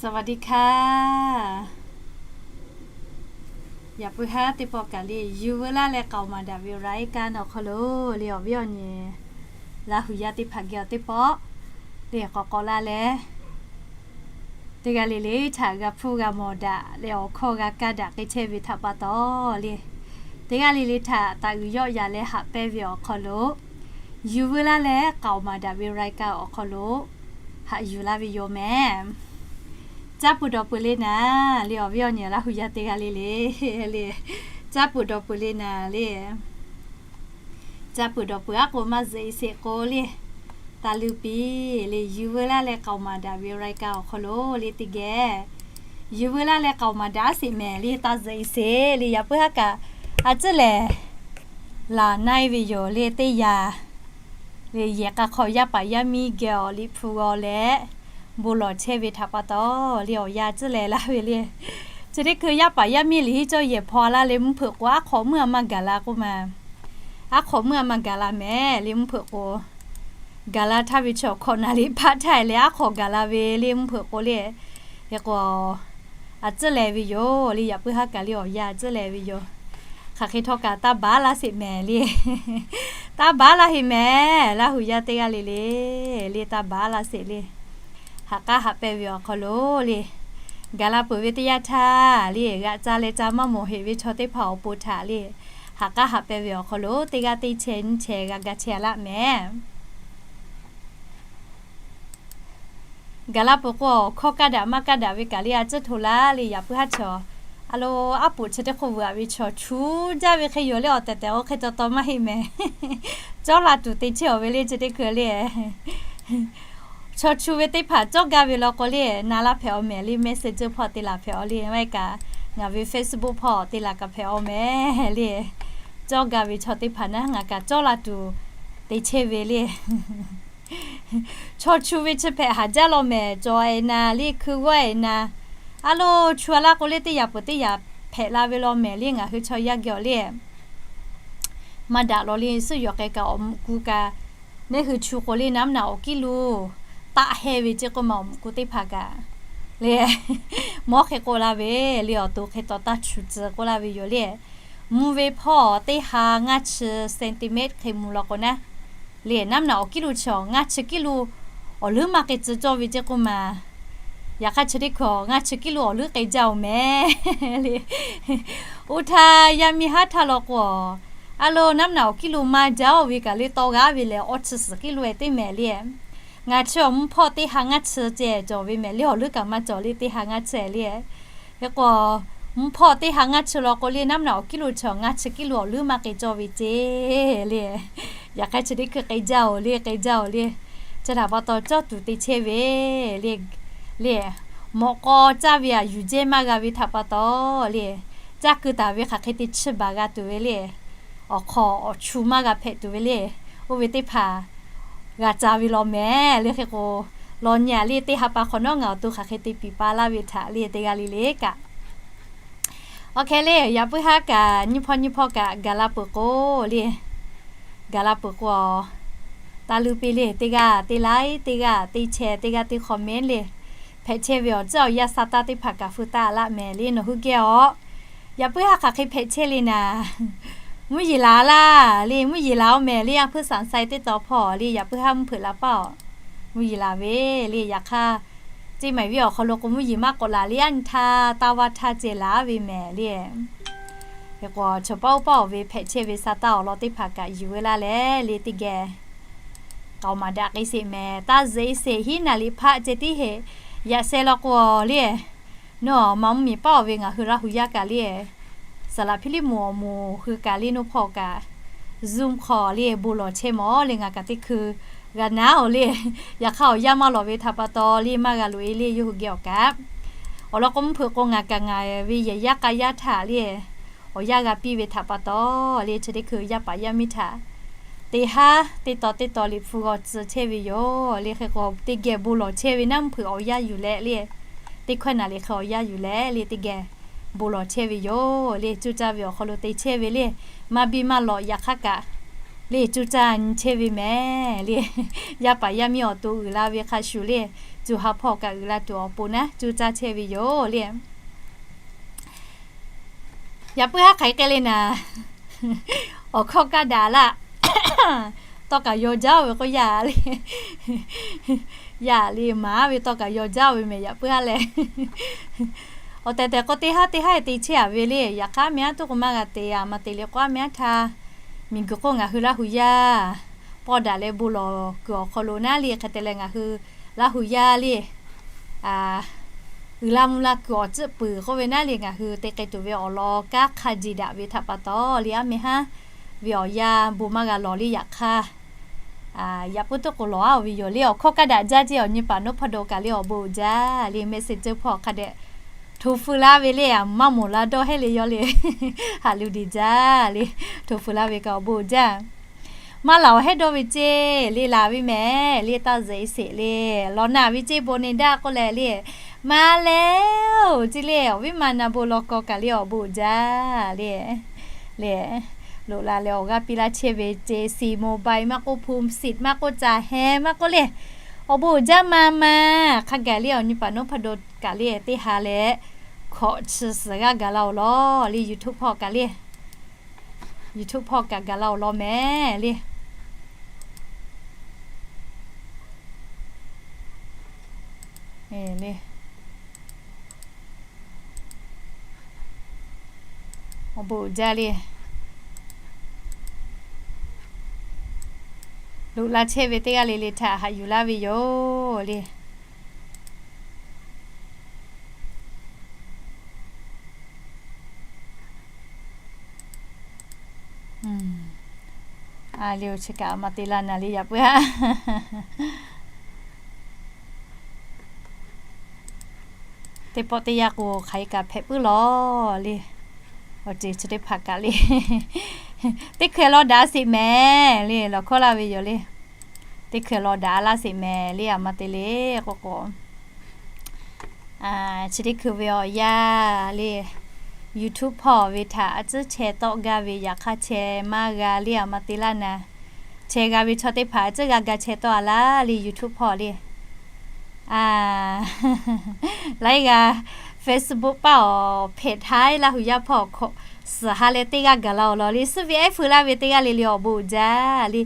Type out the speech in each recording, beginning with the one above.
สวัสดีค่ะ Yaꞈ puiˉ haˉ teˇ pawˆ kaꞈ le, yuˬ veu laˇ leh k'aoˍ maˍ daꞈ ve รายการ awˬ hk'aw lo le, awˬ viˉ awˬ nyi Laˇ hu yaˇ teˇ hpaˍ geh awˬ teˇ pawˆ le k'awꞈ k'awꞈ la leh, teˇ g'aˇ le le htaꞈ g'a hpuˇ g'a mawˬ daꞈ leh awˬ hkawˇ g'a kaˇ daꞈ k'ai chehˇ ve htaꞈ pa taw le, teˇ g'aˇ le le htaꞈ taˍ uiˍ yawˆ yaꞈ leh haꞈ pehnˇ ve awˬ hk'aw lo, yuˬ veu laˇ leh k'aoˍ maˍ daꞈ ve รายการ awˬ hk'aw lo haꞈ yuˬ laˇ ve yoˬ mehˍ. Caˇ peuˬ dawˬ peuˬ le naˍ le, awˬ viˉ awˬ nyi Laˇ hu yaˇ teˇ g'aˇ le le le, caˇ peuˬ dawˬ peuˬ le naˍ le. Caˇ peuˬ dawˬ peuˬ aˉ k'o maˇ zuhꞈ e sheˍ k'o le, taˇ luˇ piˇ le, yuˬ veu laˇ leh k'aoˍ maˍ daꞈ ve รายการ awˬ hk'aw lo le teˇ geh yuˬ veu laˇ leh k'aoˍ maˍ daꞈ sheˍ mehˍ le, taˇ zuhꞈ e sheˍ le. Yaꞈ puiˉ haˉ kaꞈ a ciˉ lehˬ, laˬ na e ve yoˬ le teˇ yanˇ le, yehˬ k'a hk'aw yaˇ paˍ yaˇ miˇ geh awˬ liꞈ hpu g'aw leh bon lawˬ chehˇ ve htaꞈ pa taw le, awˬ yanˇ a ciˉ lehˬ laˇ ve le. Chi teˇ hkui yaˇ paˍ yaˇ miˇ liꞈ hiˉ cawˇ yehˬ hpaw laˇ le, mvuhˇ hpeuꞈ k'o aˉ hk'awꞈ meuˇ a maˇ gaˬ la k'oˆ ma. Aˉ hk'awꞈ meuˇ a maˇ gaˬ la mehˍ le, mvuhˇ hpeuꞈ k'o gaˬ la htaˇ ve chaw hkawꞈ naˍ liꞈ hpaˆ htaˇ leh aˉ hk'awꞈ gaˬ la ve le, mvuhˇ hpeuꞈ k'o le. Hk'e k'o, a ciˉ lehˬ ve yoˬ le. Yaꞈ puiˉ haˉ kaꞈ le awˬ yanˇ a ciˉ lehˬ ve yoˬ. Hk'aˬ hk'e htawˇ kaꞈ taˇ baˬ laˇ sheˍ mehˍ le. Taˇ baˬ laˇ heˆ mehˍ, Laˇ hu yaˇ teˇ g'aˇ le le le, taˇ baˬ laˇ sheˍ le. Haꞈ k'aˉ haꞈ pehnˇ ve awˬ hk'aw lo le, gaˬ la peuˬ ve teˇ yanˇ htaˇ le, g'aꞈ ca leh ca maˇ mawˬ heˆ ve chaw teˇ hpaˍ awˬ pon htaꞈ le, haꞈ k'aˉ haꞈ pehnˇ ve awˬ hk'aw lo teˇ g'aˇ teˇ chehˇ nyiˇ chehˇ g'a ga chehˇ laˆ mehˍ. Gaˬ la peuˬ k'o, hkawˇ kaˇ daꞈ maˇ kaˇ daꞈ ve kaꞈ le a ciˉ hto laˇ le. Yaꞈ puiˉ haˉ chaw, a lo, aˉ poꞈ chi teˇ hk'oˆ vuiˬ aꞈ ve chaw chu jaˇ ve hk'e yoˬ le. Awˬ tehˬ tehˬ oˇ hk'e taw taw maˇ heˆ mehˍ. Cawˇ la tuˬ te chehˇ awˬ ve le chi teˇ hkui le. Chaw chu ve teˇ hpaˍ cawˇ gaˇ ve law k'o le, na laˇ hpehꞈ awˬ mehˍ le, Messenger hpawˇ te laˬ hpehꞈ awˬ le, maˇ heˆ kaꞈ ngaˬ ve Facebook hpawˇ te laˬ kaꞈ hpehꞈ awˬ mehˍ le. Cawˇ gaˇ ve chaw teˇ hpaˍ naˉ ngaˬ kaꞈ cawˇ la tuˬ te chehˇ ve le. Chaw chu ve chi hpehꞈ haˍ jaˇ law mehˍ, cawˬ e na le, hkui g'awˇ e na. A lo, chu a laˇ k'o le teˇ yaꞈ peuˬ teˇ yaꞈ hpehꞈ la ve law mehˍ le, ngaˬ hui chaw yaˇ geh awˬ le. Maˇ daꞈ law le, suhˉ yawˬ k'ai kaꞈ awˬ mvuhꞈ ku kaꞈ, neˇ hui chu k'o le naˉ mvuhˇ naꞈ awˬ kiˉ lo taˆ heh ve ceˇ k'oˆ ma, awˬ mvuhꞈ ku teˇ hpaˍ kaꞈ le, mawˇ hk'e k'oˆ laˇ ve le, awˬ to hk'e taw taˇ chu tcuh k'oˆ laˇ ve yoˬ le. Mvuh ve hpawˇ teˇ ha ngaˇ chi centimeter hk'e mvuh law k'o naˉ le, naˉ mvuhˇ naꞈ awˬ kiˉ lo chi ngaˇ chi kiˉ lo awˬ leuˉ maˇ k'ai tcuh cawˇ ve ceˇ k'oˆ ma. Yaꞈ hk'aˇ chi teˇ hkui ngaˇ chi kiˉ lo awˬ leuˉ k'ai jaˇ oˬ mehˍ le. Oˇ htaˇ yaˇ miˇ haˉ htaˇ law k'o, a lo, naˉ mvuhˇ naꞈ awˬ kiˉ lo maˇ jaˇ oˬ ve kaꞈ le, tawˇ g'aˇ ve lehˬ awˇ chi suhˍ kiˉ lo e teˇ mehˍ le. Ngaˬ chi awˬ mvuh hpawˇ teˇ ha ngaˇ chi ceh cawˬ ve mehˍ le, awˬ leuˉ kaꞈ maˇ cawˬ le, teˇ ha ngaˇ chi le. Hk'e k'o, mvuh hpawˇ teˇ ha ngaˇ chi law k'o le, naˉ mvuhˇ naꞈ awˬ kiˉ lo chi ngaˇ chi kiˉ lo awˬ leuˉ maˇ k'ai cawˇ ve ceˇ le. Yaꞈ hk'aˇ chi teˇ hkui k'ai jaˇ oˬ le, k'ai jaˇ oˬ le. Chi htaꞈ pa taw cawˇ tuˬ te chehˇ ve le. Le, mawꞈ k'aw caˇ ve aꞈ yuˬ jehˇ maˇ g'a ve htaꞈ pa taw le, caˇ keu taˍ ve hk'aˬ hk'e te chiˇ baˬ g'a tuˬ ve le. Awˬ hk'aw awˬ chu maˇ g'a hpehꞈ tuˬ ve le. Oˇ ve teˇ hpaˍ g'a ca ve law mehˍ le. Hk'e k'o, law nyi aꞈ le, teˇ ha pa hk'awꞈ nawˉ ngaˬ awˬ to hk'aˬ hk'e te piˍ pa laˇ ve htaꞈ le teˇ g'aˇ le le kaꞈ. Awˬ hk'e le, yaꞈ puiˉ haˉ kaꞈ nyiˇ hpawˇ nyiˇ hpawˇ kaꞈ gaˬ la peuˬ k'o le, gaˬ la peuˬ k'o, taˇ luˇ piˇ le, teˇ g'aˇ teˇ like, teˇ g'aˇ teˇ share, teˇ g'aˇ teˇ comment le. Hpehꞈ chehˇ ve awˬ tcuhˉ awˬ yanˇ sa taˇ teˇ hpaˍ kaꞈ feu taˍ laˆ mehˍ le, nawˬ hui geh awˬ. Yaꞈ puiˉ haˉ hk'aˬ hk'e hpehꞈ chehˇ le naˍ, mvuhˇ yeˬ laˬ laˇ le, mvuhˇ yeˬ laˬ oˬ mehˍ le. Yaˇ hpuiˇ Saˍ Sai teˇ taw hpawˇ le, yaꞈ puiˉ haˉ mvuhˇ hpeuꞈ la paˇ awˬ, mvuhˇ yeˬ laˬ ve le. Yaꞈ hk'aˇ, ceˇ maiˍ viˉ awˬ hk'aw lo k'o mvuhˇ yeˬ maˇ k'awꞈ laˬ le, aˉ nyi htaˇ taˇ vaˇ htaˇ ceh laˬ ve mehˍ le. Hk'e k'o, chaw paˇ oˇ paˇ awˬ ve hpehꞈ chehˇ ve sa taˇ awˬ lawn teˇ hpaˍ kaꞈ yuˬ veu laˇ leh le teˇ geh k'aoˍ maˍ daꞈ k'ai sheˍ mehˍ, taˇ zuhꞈ e sheˍ, hiˉ naˍ liꞈ hpaˆ ceh tiˉ heˆ. Yaꞈ sheh law k'o le, nawˬ ma mvuhˇ miˬ paˇ awˬ ve ngaˬ hui Laˇ hu yaˇ kaꞈ le, saˍ laˍ hpiˇ liˇ moˍ awˬ moˍ hui kaꞈ le, nawˬ hpawˇ kaꞈ Zoom hk'aw le bon lawˬ chehˇ mawˬ le, ngaˬ kaꞈ teˇ hkui g'a naˉ oˬ le. Yaꞈ hk'aˇ awˬ yanˇ maˇ lawˬ ve htaꞈ pa taw le maˇ g'a loꞈ e le, yawˇ hui geh awˬ kaꞈ. Awˬ lawn k'o mvuhˇ hpeuꞈ k'o ngaˬ kaꞈ ngaˬ ve yehˬ yaˇ k'a yaˇ htaꞈ le awˬ yanˇ g'a piˇ ve htaꞈ pa taw le, chi teˇ hkui yaˇ paˍ yaˇ miˇ htaꞈ teˇ haˉ teˇ taw teˇ taw liꞈ hpu g'aw tcuh chehˇ ve yoˬ le. Hk'e k'o teˇ geh bon lawˬ chehˇ ve naˉ mvuhˇ hpeuꞈ awˬ yanˇ yuˬ leh le, teˇ hkawehˇ naˍ liꞈ hk'e awˬ yanˇ yuˬ leh le teˇ geh bon lawˬ chehˇ ve yoˬ le. Cuˇ caˇ ve awˬ hk'aw lo te chehˇ ve le, maˇ biˇ maˇ lawꞈ. Yaꞈ hk'aˇ kaꞈ Le cuˇ caˇ nyi chehˇ ve mehˍ le. Yaˇ paˍ yaˇ miˇ awˬ to uiˍ la ve hk'a shuˍ le, cuˬ ha hpawˇ kaꞈ uiˍ la tuˬ awˬ pon naˉ cuˇ caˇ chehˇ ve yoˬ le. Yaꞈ puiˉ haˉ hk'aˬ hk'e le naˍ, awˬ hkawˇ kaˇ daꞈ laˇ. Tawˇ kaꞈ yaw jaˇ ve k'oˆ yaˇ le. Yaˇ le maˍ ve tawˇ kaꞈ yaw jaˇ ve mehˍ yaꞈ puiˉ haˉ leh. Awˬ tehˬ tehˬ k'o teˇ haˉ teˇ haˉ te chehˇ a ve le. Yaꞈ hk'aˇ mehˍ aˉ tuˉ k'o maˇ g'a te a, maˇ te le k'o a mehˍ aˉ htaˇ, miˬguiˬ hk'oˆ ngaˬ hui Laˇ hu yaˇ pawˇ daꞈ leh bon lawˬ kuiˬ awˬ hk'aw lo naˉ le hk'e te leh ngaˬ hui Laˇ hu yaˇ le uiˍ la mvuh la kuiˬ awˬ tcuhˆ puiˍ k'oˆ ve naˉ le ngaˬ hui te k'ai tuˬ ve awˬ lawn kanˉ hk'a jeˬ daꞈ ve htaꞈ pa taw le a mehˍ haˉ ve awˬ yanˇ bon maˇ g'a lawˬ le. Yaꞈ hk'aˇ yaꞈ puiˉ tuˉ k'o lawˬ a ve yoˬ le. Awˬ hkawˇ kaˇ daꞈ jaˇ ceˇ awˬ nyi paˍ Noˉ hpaˇ daw kaꞈ le awˬ bon uiˍ jaˇ le. Messenger hpawˇ hk'a dehꞈ hto feu laˇ ve le, maˇ mawˬ la dawˇ hehˉ le yawˇ le. Haꞈ lu deˬ jaˇ le. Hto feu laˇ ve kaꞈ awˬ bon uiˍ jaˇ. Maˇ laˬ awˬ hehˉ dawˇ ve ceˇ le laˬ ve mehˍ le. Taˇ zeꞈ sheˍ le, lawˬ naˬ ve ceˇ bon ne daˇ k'oˆ leh le. Maˇ leh oˬ ceˇ le, awˬ viˉ ma na bon law kaw kaꞈ le awˬ bon uiˍ jaˇ le. Le, loꞈ la leh awˬ g'aˇ piˇ laˇ chehˇ ve ceˇ, si mobile maˇ k'oˆ, phone set maˇ k'oˆ, caˬ heh maˇ k'oˆ le, awˬ bon uiˍ jaˇ ma ma. Hk'a gaˬ le awˬ nyi paˍ Noˉ hpaˇ daw kaꞈ le teˇ ha leh hkawꞈ chi suhˍ g'aˇ gaˬ la awˬ lawn le. YouTube hpawˇ kaꞈ le, YouTube hpawˇ kaꞈ gaˬ la awˬ lawn mehˍ le. Awˬ bon uiˍ jaˇ le. Loꞈ la chehˇ ve teˇ g'aˇ le le htaꞈ haꞈ yuˬ laˇ ve yoˬ le. A le, oˇ chi kaꞈ maˇ te laˇ naˍ le yaꞈ puiˉ haˉ. Teˇ pawˆ teˇ yanˇ k'o hk'aˬ hk'e kaꞈ hpehꞈ puiˉ lawˬ le. Awˬ ceuˬ chi teˇ hpaˍ kaꞈ le, teˇ hkui law daꞈ sheˍ mehˍ le, lawˬ hkawˇ laˇ ve yoˬ le. Teˇ hkui law daꞈ laˇ sheˍ mehˍ le, a ma te le k'oˆ k'o, chi teˇ hkui ve awˬ yanˇ le, YouTube hpawˇ ve htaꞈ a tcuhˉ chehˇ tawˆ gaˇ ve yaꞈ hk'aˇ chehˇ maˇ g'a le, a ma te laˇ naˍ. Chehˇ g'a ve chaw teˇ hpaˍ a tcuhˉ g'a ga chehˇ tawˆ a laˇ le YouTube hpawˇ le. Laiˉ g'aˇ Facebook paˇ awˬ hpehꞈ htaˇ Laˇ hu yaˇ hpawˇ awˬ hkawꞈ suhˍ ha leh teˇ g'aˇ gaˬ la awˬ lawn le. Suhˉ ve ehˉ feu laˇ ve teˇ g'aˇ le le awˬ bon uiˍ jaˇ le.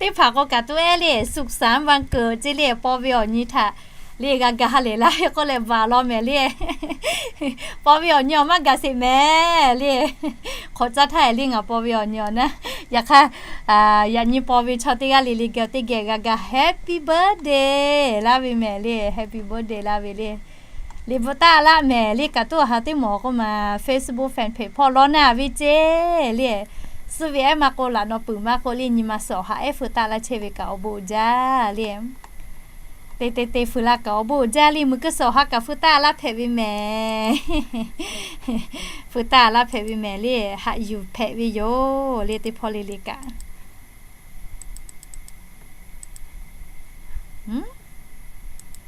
Teˇ hpaˍ k'o kaꞈ tuˉ ehˉ le, สุขสันต์วันเกิด ceˇ le, paw ve awˬ nyi htaꞈ le g'a ga ha lehˬ laˇ ve k'oˆ leh baˬ law mehˍ le. Paw ve awˬ nyi awˬ maˇ gaˬ sheˍ mehˍ le. Hk'awꞈ caˇ htaˇ e le ngaˬ paw ve awˬ nyi awˬ naˉ. Yaꞈ hk'aˇ, yaꞈ nyi paw ve chaw teˇ g'aˇ le le geh teˇ geh g'a ga happy birthday laˇ ve mehˍ le, happy birthday laˇ ve le. Liꞈ bvuhꞈ taˆ laˇ mehˍ le, kaꞈ tuˉ awˬ ha teˇ mawˬ k'oˆ ma Facebook fan page hpawˇ law naˍ ve ceˇ le. Suhˉ ve ehˉ maˇ k'oˆ, laꞈ naw puiˍ maˇ k'oˆ le, nyi ma suhˍ awˬ ha ehˉ feu taˆ laˇ chehˇ ve kaꞈ awˬ bon uiˍ jaˇ le. Te te te feu la kaꞈ awˬ bon uiˍ jaˇ le, muiˬ kuiˬ suhˍ awˬ ha kaꞈ feu taˆ laˇ hpehꞈ ve mehˍ. Feu taˆ laˇ hpehꞈ ve mehˍ le, haꞈ yuˬ hpehꞈ ve yoˬ le, teˇ hpawˇ le le kaꞈ.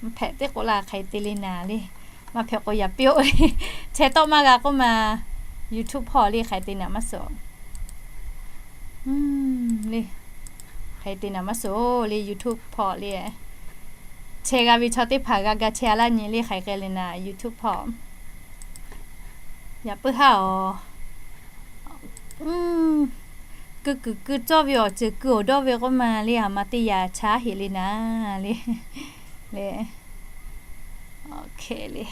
Hpehꞈ teˇ k'o la hk'aˬ hk'e te le naˍ le. Maˇ hpehꞈ k'o yaꞈ piˇ-oˆ le. Chehˇ tawˆ maˇ g'a k'oˆ ma, YouTube hpawˇ le hk'aˬ hk'e te naˍ maˇ suhˍ le. Hk'aˬ hk'e te naˍ maˇ suhˍ le YouTube hpawˇ le. Chehˇ g'a ve chaw teˇ hpaˍ g'a ga chehˇ a laˇ nyi le hk'aˬ hk'e le naˍ YouTube hpawˇ. Yaꞈ puiˉ haˉ awˬ, kuiˬ kuiˬ kuiˬ cawˇ ve awˬ ceuˬ kuiˬ awˬ dawˇ ve k'oˆ ma le, a ma teˇ yaꞈ chaˉ heˍ le naˍ le. Le, le.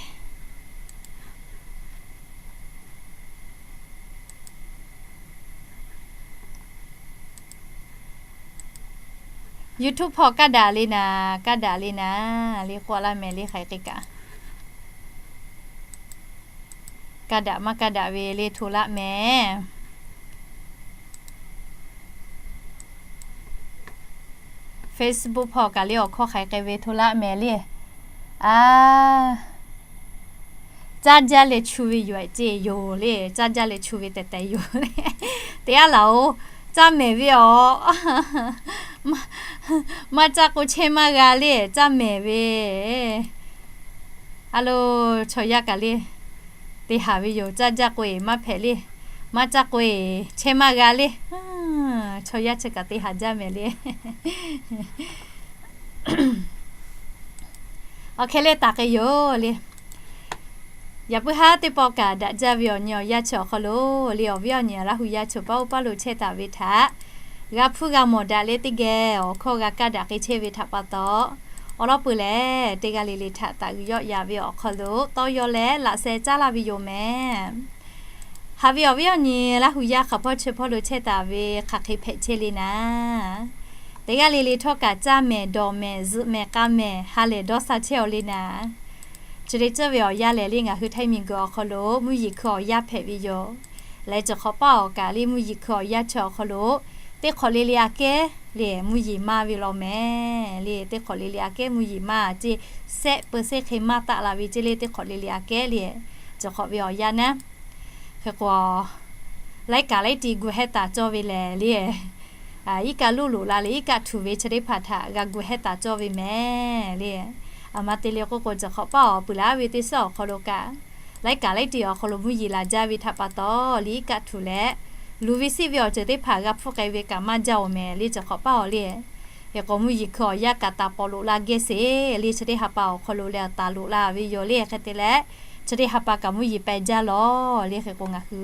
YouTube hpawˇ kaˇ daꞈ le naˍ, kaˇ daꞈ le naˍ, le k'oˆ laˇ mehˍ le hk'aˬ hk'e kaꞈ. Kaˇ daꞈ maˇ kaˇ daꞈ ve le hto laˇ mehˍ. Facebook hpawˇ kaꞈ le awˬ hkawˇ hk'aˬ hk'e ve hto laˇ mehˍ le. A, caˇ jaˇ leh chu ve yoˬ ceˇ yoˬ le, caˇ jaˇ leh chu ve tehˬ tehˬ yoˬ le. Teˇ g'aˇ laˬ-oˬ, caˇ mehˍ ve awˬ, maˇ caˇ k'o chehˇ maˇ g'a le, caˇ mehˍ ve. A lo, chaw yaˇ kaꞈ le, te haˍ ve yoˬ, caˇ jaˇ k'o e maˇ hpehꞈ le, maˇ caˇ k'o e chehˇ maˇ g'a le. chaw yaˇ chi kaꞈ te haˍ jaˇ mehˍ le. Awˬ hk'e le taˍ k'ai yoˬ le. Yaꞈ puiˉ haˉ teˇ pawˆ kaꞈ daꞈ jaˇ ve awˬ nyi awˬ yanˇ chi awˬ hk'aw lo le, awˬ viˉ awˬ nyi Laˇ hu yaˇ choˬ paˉ uˉ paˉ lo chehˇ taˍ ve htaꞈ g'a hpuˇ g'a mawˬ daꞈ leh teˇ geh awˬ hkawˇ g'a kaˇ daꞈ k'ai chehˇ ve htaꞈ pa taw, awˬ lawn peuˬ lehˬ teˇ g'aˇ le le htaꞈ taˍ uiˍ yawˆ yaꞈ ve awˬ hk'aw lo tawˇ yaw leh laꞈ sheh caˉ laˇ ve yoˬ mehˍ. Haꞈ ve awˬ viˉ awˬ nyi Laˇ hu yaˇ hk'aˬ hpawˇ chi hpawˇ lo chehˇ taˍ ve hk'aˬ hk'e hpehꞈ chehˇ le naˍ, teˇ g'aˇ le le htawˇ kaꞈ caˇ mehˍ, dawˬ mehˍ, zuhꞈ mehˍ, k'a mehˍ, ha lehˬ dawˇ sha chehˇ aˬ le naˍ. Chi hk'e ceuˬ ve awˬ yanˇ lehˬ le, ngaˬ hui Htaiˇ miˬguiˬ awˬ hk'aw lo mvuhˇ yeˬ hkui awˬ yanˇ hpehꞈ ve yoˬ. Leh cawˬ hk'awꞈ paˇ awˬ kaꞈ le mvuhˇ yeˬ hkui awˬ yanˇ chi awˬ hk'aw lo teˇ hk'awꞈ le le aꞈ kehˉ le mvuhˇ yeˬ maˇ ve law mehˍ le. Teˇ hk'awꞈ le le aꞈ kehˉ mvuhˇ yeˬ maˇ ce, sehˆ peu sehˆ hk'e maˇ taˆ la ve ce le, teˇ hk'awꞈ le le aꞈ kehˉ le, cawˬ hk'awꞈ ve awˬ yanˇ naˉ. Hk'e k'o, laiˉ kaꞈ laiˉ ti gu hehˉ taˍ cawˇ ve lehˬ le, iˉ kaˆ luˇ loꞈ la leh iˉ kaˆ htuꞈ ve chi teˇ hpaˍ htaꞈ g'a gu hehˉ taˍ cawˇ ve mehˍ le. Aˬ ma te le k'oˆ k'o, cawˬ hk'awꞈ paˇ awˬ peuˬ laˇ ve teˇ suhˉ awˬ hk'aw lo kaꞈ, laiˉ kaꞈ laiˉ ti awˬ hk'aw lo mvuhˇ yeˬ laˬ jaˇ ve htaꞈ pa taw, le iˉ kaˆ htuꞈ leh luˬ ve siˆ ve awˬ ceuˬ teˇ hpaˍ g'a hpfuhˆ k'ai ve kaꞈ maˇ jaˇ oˬ mehˍ le, cawˬ hk'awꞈ paˇ awˬ le. Hk'e k'o, mvuhˇ yeˬ hkui awˬ yanˇ kaꞈ taˍ pawˍ loꞈ la geh sheˍ le, chi teˇ ha pa awˬ hk'aw lo leh taˍ loꞈ la ve yoˬ le. Hk'e te leh, chi teˇ ha pa kaꞈ mvuhˇ yeˬ pehˬ jaˇ lawˬ le. Hk'e k'o, ngaˬ hui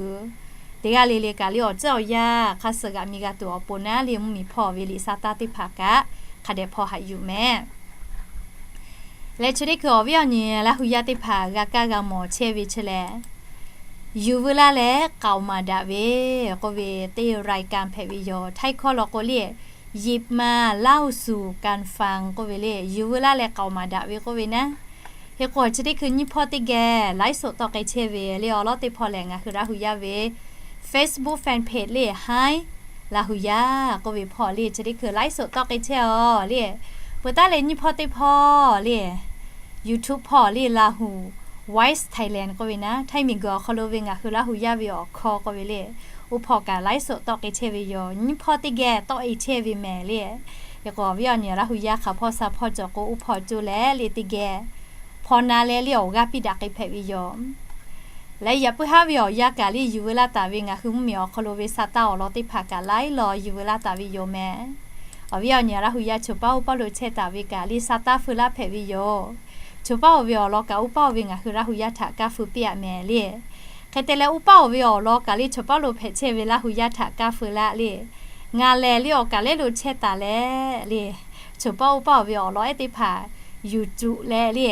teˇ g'aˇ le le kaꞈ le awˬ ceuˬ awˬ yanˇ hk'aˇ suh g'aꞈ mi g'a tuˬ awˬ pon naˉ le, mvuhˇ miˬ hpawˇ ve liꞈ sa taˇ teˇ hpaˍ kaꞈ hk'a dehꞈ hpaw haꞈ yuˬ mehˍ. Leh chi teˇ hkui awˬ viˉ awˬ nyi Laˇ hu yaˇ teˇ hpaˍ g'a kaˇ g'a mawˬ chehˇ ve chi lehˬ, yuˬ veu laˇ leh k'aoˍ maˍ daꞈ ve k'oˆ ve teˇ รายการ hpehꞈ ve yoˬ. Htaiˇ hkawˇ law k'o le, หยิบมาเล่าสู่กันฟัง k'oˆ ve le, yuˬ veu laˇ leh k'aoˍ maˍ daꞈ ve k'oˆ ve naˉ. Hk'e k'o, chi teˇ hkui nyiˇ hpawˇ teˇ geh ไลฟ์สด tawˆ k'ai chehˇ ve le, awˬ lawn teˇ hpawˇ lehˬ ngaˬ hui Laˇ hu yaˇ ve Facebook fan page le, Htaiˇ Laˇ hu yaˇ k'oˆ ve hpawˇ le, chi teˇ hkui ไลฟ์สด tawˆ k'ai chehˇ aˬ le. Peuˬ taˉ leh nyiˇ hpawˇ teˇ hpawˇ le, YouTube hpawˇ le, Lahu Voice Thailand k'oˆ ve naˉ, Htaiˇ miˬguiˬ awˬ hk'aw lo ve ngaˬ hui Laˇ hu yaˇ ve awˬ hkawˇ k'oˆ ve le, oˇ hpawˇ kaꞈ ไลฟ์สด tawˆ k'ai chehˇ ve yoˬ. Nyiˇ hpawˇ teˇ geh tawˆ e chehˇ ve mehˍ le. Hk'e k'o, awˬ viˉ awˬ nyi Laˇ hu yaˇ hk'aˬ hpawˇ sha hpawˇ cawˬ k'o, oˇ hpawˇ coˇ leh le teˇ geh hpaw na leh le awˬ g'aˇ piˇ daꞈ k'ai hpehꞈ ve yoˬ. Leh yaꞈ puiˉ haˉ ve awˬ yanˇ kaꞈ le yuˬ veu laˇ taˍ ve ngaˬ hui mvuhˇ miˬ awˬ hk'aw lo ve sa taˇ awˬ lawn teˇ hpaˍ kaꞈ laiˉ law yuˬ veu laˇ taˍ ve yoˬ mehˍ. Awˬ viˉ awˬ nyi Laˇ hu yaˇ choˬ paˉ oˇ paˇ lo chehˇ taˍ ve kaꞈ le sa taˇ feu laˇ hpehꞈ ve yoˬ. Choˬ paˇ oˬ ve awˬ lawn kaꞈ oˇ paˇ oˬ ve ngaˬ hui Laˇ hu yaˇ htaꞈ kaˇ feu piˇ aꞈ mehˍ le. Hk'e te leh oˇ paˇ oˬ ve awˬ lawn kaꞈ le choˬ paˇ lo hpehꞈ chehˇ ve Laˇ hu yaˇ htaꞈ kaˇ feu laˇ le. Ngaˬ lehˬ le awˬ kaˍ lehˉ lo chehˇ taˍ leh le, choˬ paˇ oˇ paˇ oˬ ve awˬ lawn ehˉ teˇ hpaˍ yuˬ cuˬ leh le,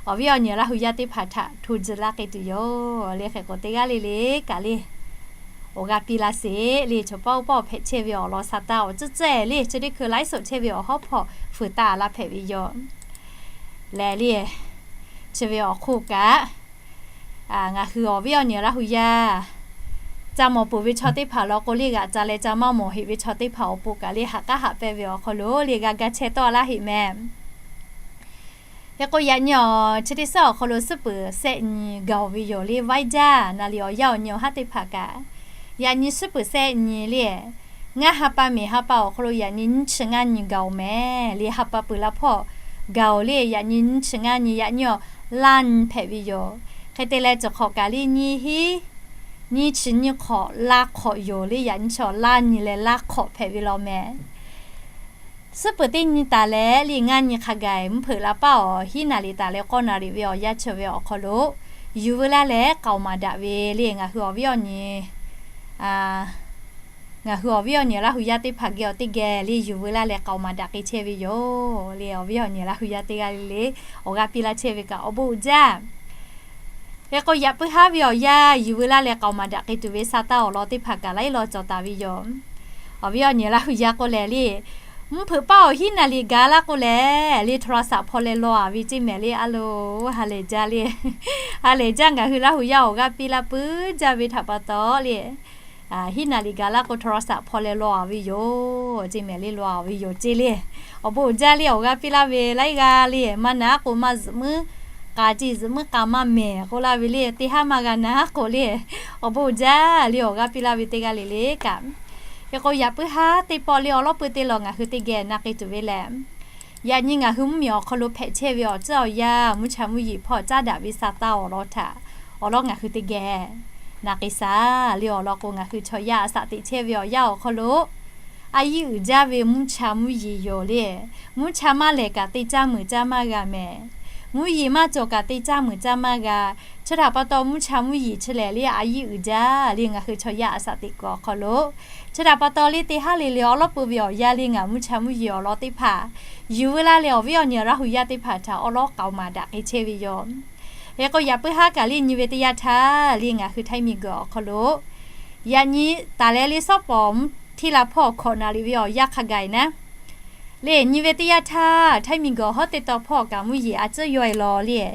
awˬ viˉ awˬ nyi Laˇ hu yaˇ teˇ hpaˍ htaꞈ hto tcuh laˇ k'ai tuˬ yoˬ le. Hk'e k'o, teˇ g'aˇ le le kaꞈ le awˬ g'aˇ piˇ laˇ sheˍ le, choˬ paˇ oˇ paˇ oˬ hpehꞈ chehˇ ve awˬ lawn sa taˇ awˬ tcuhˉ tcuhˉ le, chi teˇ hkui ไลฟ์สด chehˇ ve awˬ hawˉ hpawˇ fuiˍ taˍ laˇ hpehꞈ ve yoˬ. Leh le, chi ve awˬ hk'oˆ kaꞈ, ngaˬ hui awˬ viˉ awˬ nyi Laˇ hu yaˇ ca mawˬ peuˬ ve chaw teˇ hpaˍ law k'o le, g'aꞈ ca leh ca maˇ mawˬ heꞈ ve chaw teˇ hpaˍ awˬ pon kaꞈ le haꞈ k'aˉ haꞈ pehnˇ ve awˬ hk'aw lo le g'a ga chehˇ tawˆ laˇ heꞈ mehˍ. Hk'e k'o, yaꞈ nyi awˬ chi teˇ suhˉ awˬ hk'aw lo suhˉ peuˍ sehˆ nyi gaˬ oˬ ve yoˬ le, vaiˇ jaˇ naˍ liꞈ awˬ yanˇ awˬ nyi awˬ haˉ teˇ hpaˍ kaꞈ. Yaꞈ nyi suhˉ peuˍ sehˆ nyi le, ngaˇ ha pa miˬ ha pa awˬ hk'aw lo yaꞈ nyi nyiˇ chi ngaˇ nyi gaˬ oˬ mehˍ le, ha pa peuˬ la hpawˇ gaˬ oˬ le. Yaꞈ nyi nyiˇ chi ngaˇ nyi, yaꞈ nyi awˬ laˇ nyi hpehꞈ ve yoˬ. Hk'e te leh, cawˬ hk'awꞈ kaꞈ le nyiˇ hinˉ nyiˇ chi nyiˇ hk'awꞈ laˇ hk'awꞈ yoˬ le. Yaꞈ nyi chi awˬ laˇ nyi leh laˇ hk'awꞈ hpehꞈ ve law mehˍ. Suhˉ peuˍ teˇ nyi taˍ leh le ngaˇ nyi hk'a gaˬ mvuhˇ hpeuꞈ la paˇ awˬ hinˉ naˍ riˍ taˍ leh k'awˇ naˍ riˍ ve awˬ yanˇ chi ve awˬ hk'aw lo yuˬ veu laˇ leh k'aoˍ maˍ daꞈ ve le ngaˬ hui awˬ viˉ awˬ nyi ngaˬ hui awˬ viˉ awˬ nyi Laˇ hu yaˇ teˇ hpaˍ geh awˬ teˇ geh le yuˬ veu laˇ leh k'aoˍ maˍ daꞈ k'ai chehˇ ve yoˬ le. Awˬ viˉ awˬ nyi Laˇ hu yaˇ teˇ g'aˇ le le awˬ g'aˇ piˇ laˇ chehˇ ve kaꞈ awˬ bon uiˍ jaˇ. Hk'e k'o, yaꞈ puiˉ haˉ ve awˬ yanˇ yuˬ veu laˇ leh k'aoˍ maˍ daꞈ k'ai tuˬ ve sa taˇ awˬ lawn teˇ hpaˍ kaꞈ laiˉ law cawˬ taˍ ve yoˬ. Awˬ viˉ awˬ nyi Laˇ hu yaˇ k'oˆ leh le, mvuhˇ hpeuꞈ paˇ awˬ hinˉ naˍ riˍ gaˬ laˇ k'oˆ leh le โทรศัพท์ hpaw leh law a ve ceˇ mehˍ le. A lo, ha lehˬ jaˇ le, ha lehˬ jaˇ ngaˬ hui Laˇ hu yaˇ awˬ g'aˇ piˇ laˇ puiˉ jaˇ ve htaꞈ pa taw le hinˉ naˍ riˍ gaˬ laˇ k'o โทรศัพท์ hpaw leh law a ve yoˬ ceˇ mehˍ le, law a ve yoˬ ceˇ le. Awˬ bon uiˍ jaˇ le awˬ g'aˇ piˇ laˇ ve laiˉ g'aˇ le, maˇ na k'o maˇ zuhꞈ muiˉ k'a ceˇ, zuhꞈ muiˉ k'a maˇ mehˍ k'oˆ laˇ ve le, teˇ haˉ maˇ g'a na k'o le, awˬ bon uiˍ jaˇ le awˬ g'aˇ piˇ laˇ ve teˇ g'aˇ le le kaꞈ. Hk'e k'o, yaꞈ puiˉ haˉ teˇ pawˆ le awˬ lawn peuˬ teˇ law ngaˬ hui teˇ geh na k'ai tuˬ ve lehˬ, yaꞈ nyi ngaˬ hui mvuhˇ miˬ awˬ hk'aw lo hpehꞈ chehˇ ve awˬ tcuhˉ awˬ yanˇ mvuhˇ cha mvuhˇ yeˬ hpawˇ caˉ daꞈ ve sa taˇ awˬ lawn htaꞈ awˬ lawn ngaˬ hui teˇ geh na k'ai shaˍ le. Awˬ lawn k'o, ngaˬ hui chaw yaˇ a shaꞈ teꞈ chehˇ ve awˬ yanˇ awˬ hk'aw lo a yiˉ uiˍ jaˇ ve mvuhˇ cha mvuhˇ yeˬ yoˬ le. Mvuhˇ cha maˇ lehˬ kaꞈ te caˇ meuˍ caˇ maˇ g'a mehˍ. Mvuhˇ yeˬ maˇ cawˬ kaꞈ te caˇ meuˍ caˇ maˇ g'a. Chi htaꞈ pa taw mvuhˇ cha mvuhˇ yeˬ chi lehˬ le a yiˉ uiˍ jaˇ le ngaˬ hui chaw yaˇ a shaꞈ teꞈ kuiˬ awˬ hk'aw lo. Chi htaꞈ pa taw le teˇ haˉ le le awˉ lawˉ peu ve awˬ yanˇ le ngaˬ mvuhˇ cha mvuhˇ yeˬ awˬ lawn teˇ hpaˍ yuˬ veu laˇ leh awˬ viˉ awˬ nyi Laˇ hu yaˇ teˇ hpaˍ htaꞈ awˉ lawˉ k'aoˍ maˍ daꞈ k'ai chehˇ ve yoˬ. Hk'e k'o yaꞈ puiˉ haˉ kaꞈ le nyi ve teˇ yanˇ htaˇ le ngaˬ hui Htaiˇ miˬ guiˬ awˬ hk'aw lo yaꞈ nyi taˍ leh le shawˉ pawˍ mvuhˇ htiˇ la hpawˇ hkawꞈ naˍ riˍ ve awˬ yanˇ hk'a gaˬ naˉ le nyi ve teˇ yanˇ htaˇ Htaiˇ miˬ guiˬ hawˉ teˇ taw hpawˇ kaꞈ mvuhˇ yeˬ a ciˉ yawˇ e law le.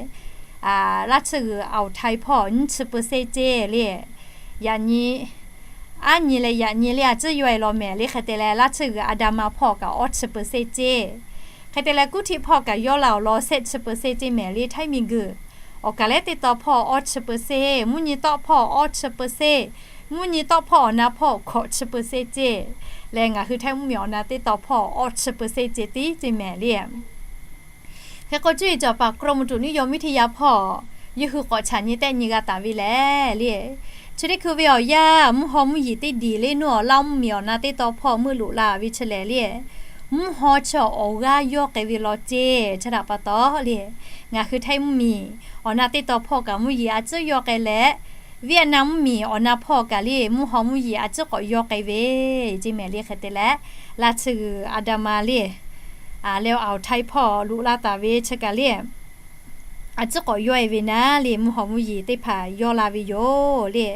Laˇ tsuhˇ g'uiˬ awˬ htaiˍ hpawˇ nyiˇ chi peu seˇ ceˇ le. Yaꞈ nyi aˉ nyi leh yaꞈ nyi le a ciˉ yawˇ e law mehˍ le. Hk'e te leh laˇ tsuhˇ g'uiˬ a da ma hpawˇ kaꞈ awˇ chi peu seˇ ceˇ. Hk'e te leh kuˉ htiˆ hpawˇ kaꞈ yawˇ la awˬ lawn shehˆ chi peu seˇ ceˇ mehˍ le Htaiˇ miˬ guiˬ. Awˬ kaˍ lehˉ teˇ taw hpawˇ awˇ chi peu seˇ, mvuhˇ nyi tawˆ hpawˇ awˇ chi peu seˇ, mvuhˇ nyi tawˆ hpawˇ awˬ na hpawˇ hkawꞈ chi peu seˇ ceˇ. Leh ngaˬ hui Htaiˇ mvuhˇ miˬ awˬ na teˇ taw hpawˇ awˇ chi peu seˇ ceˇ tiˉ ceˇ mehˍ le. Hk'e k'o cuˇ yiˍ cawˬ paˍ กรมอุตุนิยมวิทยา hpawˇ yawˇ hui k'awꞈ chaꞈ nyi tehˆ nyi g'a taˍ ve lehˬ le, chi teˇ hkui ve awˬ yanˇ mvuhˇ haw mvuhˇ yeˬ teˇ diˬ le nuˇ awˬ Laˇ mvuhˇ miˬ awˬ na teˇ taw hpawˇ meuˆ loꞈ la ve chi lehˬ le, mvuhˇ haw chi awˬ g'aˇ yawˇ k'ai ve law ceˇ. Chi htaꞈ pa taw le ngaˬ hui Htaiˇ mvuhˇ miˬ awˬ na teˇ taw hpawˇ kaꞈ mvuhˇ yeˬ a ciˉ yawˇ k'ai leh, Vietnam mvuhˇ miˬ awˬ na hpawˇ kaꞈ le mvuhˇ haw mvuhˇ yeˬ a ciˉ k'awꞈ yawˇ k'ai ve ceˇ mehˍ le. Hk'e te leh laˇ tsuhˇ g'uiˬ a da ma le leh awˬ htaiˇ hpawˇ loꞈ la taˍ ve chi kaꞈ le a ciˉ k'awꞈ yawˇ e ve naˉ le mvuhˇ haw mvuhˇ yeˬ teˇ hpaˍ yawˇ la ve yoˬ le.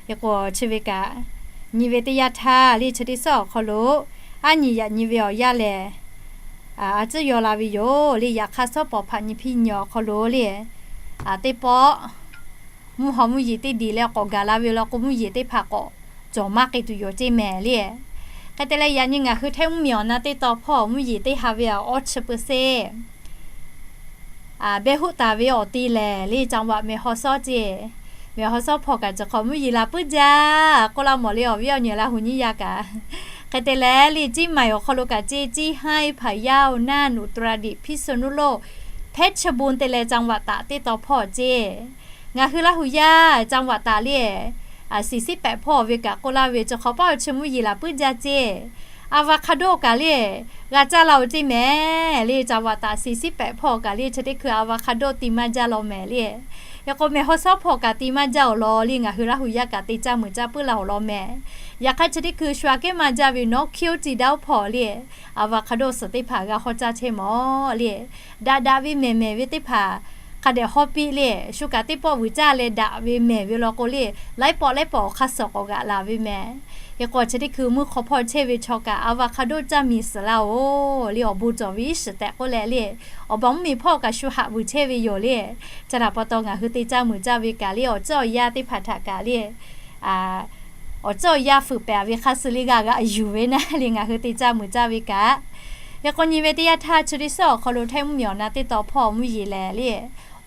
Hk'e k'o chi ve kaꞈ nyi ve teˇ yanˇ htaˇ le chi teˇ suhˉ awˬ hk'aw lo aˉ nyi yaꞈ nyi ve awˬ yanˇ lehˬ a ciˉ yawˇ la ve yoˬ le. Yaꞈ hk'aˇ shawˉ pawˍ hpaꞈ nyi hpiˇ nyi awˬ hk'aw lo le teˇ pawˆ mvuhˇ haw mvuhˇ yeˬ teˇ diˬ leh k'awꞈ gaˬ la ve law k'o mvuhˇ yeˬ teˇ hpaˍ k'awꞈ cawˬ maˇ k'ai tuˬ yoˬ ceˇ mehˍ le. Hk'e te leh yaꞈ nyi ngaˬ hui Htaiˇ mvuhˇ miˬ awˬ na teˇ taw hpawˇ mvuhˇ yeˬ teˇ ha ve awˇ chi peu seˇ behˇ hoˆ taˍ ve awˬ ti lehˬ le จังหวัดแม่ฮ่องสอน ceˇ. แม่ฮ่องสอน hpawˇ kaꞈ cawˬ hk'awꞈ mvuhˇ yeˬ la puiˉ jaˇ k'oˆ laˇ mawˬ le awˬ viˉ awˬ nyi Laˇ hu nyiˇ yaˇ kaꞈ. Hk'e te leh le Ciˇ maiˍ awˬ hk'aw lo kaꞈ ceˇ, Ciˇ haiˇ, Hpaˍ yaˇ, Naˇ nuꞈ, ตราดดิตถ์, พิษณุโลก, เพชรบูรณ์ te leh จังหวัดตาก teˇ taw hpawˇ ceˇ. Ngaˬ hui Laˇ hu yaˇ จังหวัดตาก le siˍ siˉ pehꞈ hpawˇ ve kaꞈ k'oˆ laˇ ve cawˬ hk'awꞈ paˉ awˬ chi mvuhˇ yeˬ la puiˉ jaˇ ceˇ. Avocado kaꞈ le g'a caˇ la oˬ ceˇ mehˍ le. จังหวัดตาก siˍ siˉ pehꞈ hpawˇ kaꞈ le chi teˇ hkui avocado ti maˇ jaˇ law mehˍ le. Hk'e k'o แม่ฮ่องสอน hpawˇ kaꞈ ti maˇ jaˇ awˬ lawn le ngaˬ hui Laˇ hu yaˇ kaꞈ te caˇ meuˍ caˇ puiˉ la awˬ lawn mehˍ. Yaꞈ hk'aˇ chi teˇ hkui shu aꞈ kehˉ maˇ jaˇ ve nawˉ hkiˇ oˇ ti daˇ oˇ hpawˇ le avocado suhˍ teˇ hpaˍ g'a hawˇ caˇ chehˇ mawˬ le. Daꞈ daꞈ ve mehˍ mehˍ ve teˇ hpaˍ hk'a dehꞈ hawˇ piˇ le. Shu kaꞈ teˇ pawˆ vuiˬ caˇ leh daꞈ ve mehˍ ve law k'o le laiˉ pawˆ laiˉ pawˆ awˬ hk'aˇ suhˍ k'awꞈ g'aꞈ la ve mehˍ. Hk'e k'o chi teˇ hkui mvuhˇ hk'aw hpawˇ chehˇ ve chaw kaꞈ avocado caˇ miˬ suhˍ laˇ oˬ le awˬ bon cawˬ ve iˉ shiˍ tehꞈ k'oˆ leh le awˬ baˬ mvuhˇ miˬ hpawˇ kaꞈ shu haꞈ vuiˬ chehˇ ve yoˬ le. Chi htaꞈ pa taw ngaˬ hui te caˇ meuˍ caˇ ve kaꞈ le awˬ ceuˬ awˬ yanˇ teˇ hpaˍ htaꞈ kaꞈ le awˬ ceuˬ awˬ yanˇ fuiˍ pehˍ ve hk'a suh le g'a g'aꞈ yuˬ ve naˉ le ngaˬ hui te caˇ meuˍ caˇ ve kaꞈ. Hk'e k'o nyi ve teˇ yanˇ htaˇ chi teˇ suhˉ awˬ hk'aw lo Htaiˇ mvuhˇ miˬ awˬ na teˇ taw hpawˇ mvuhˇ yeˬ lehˬ le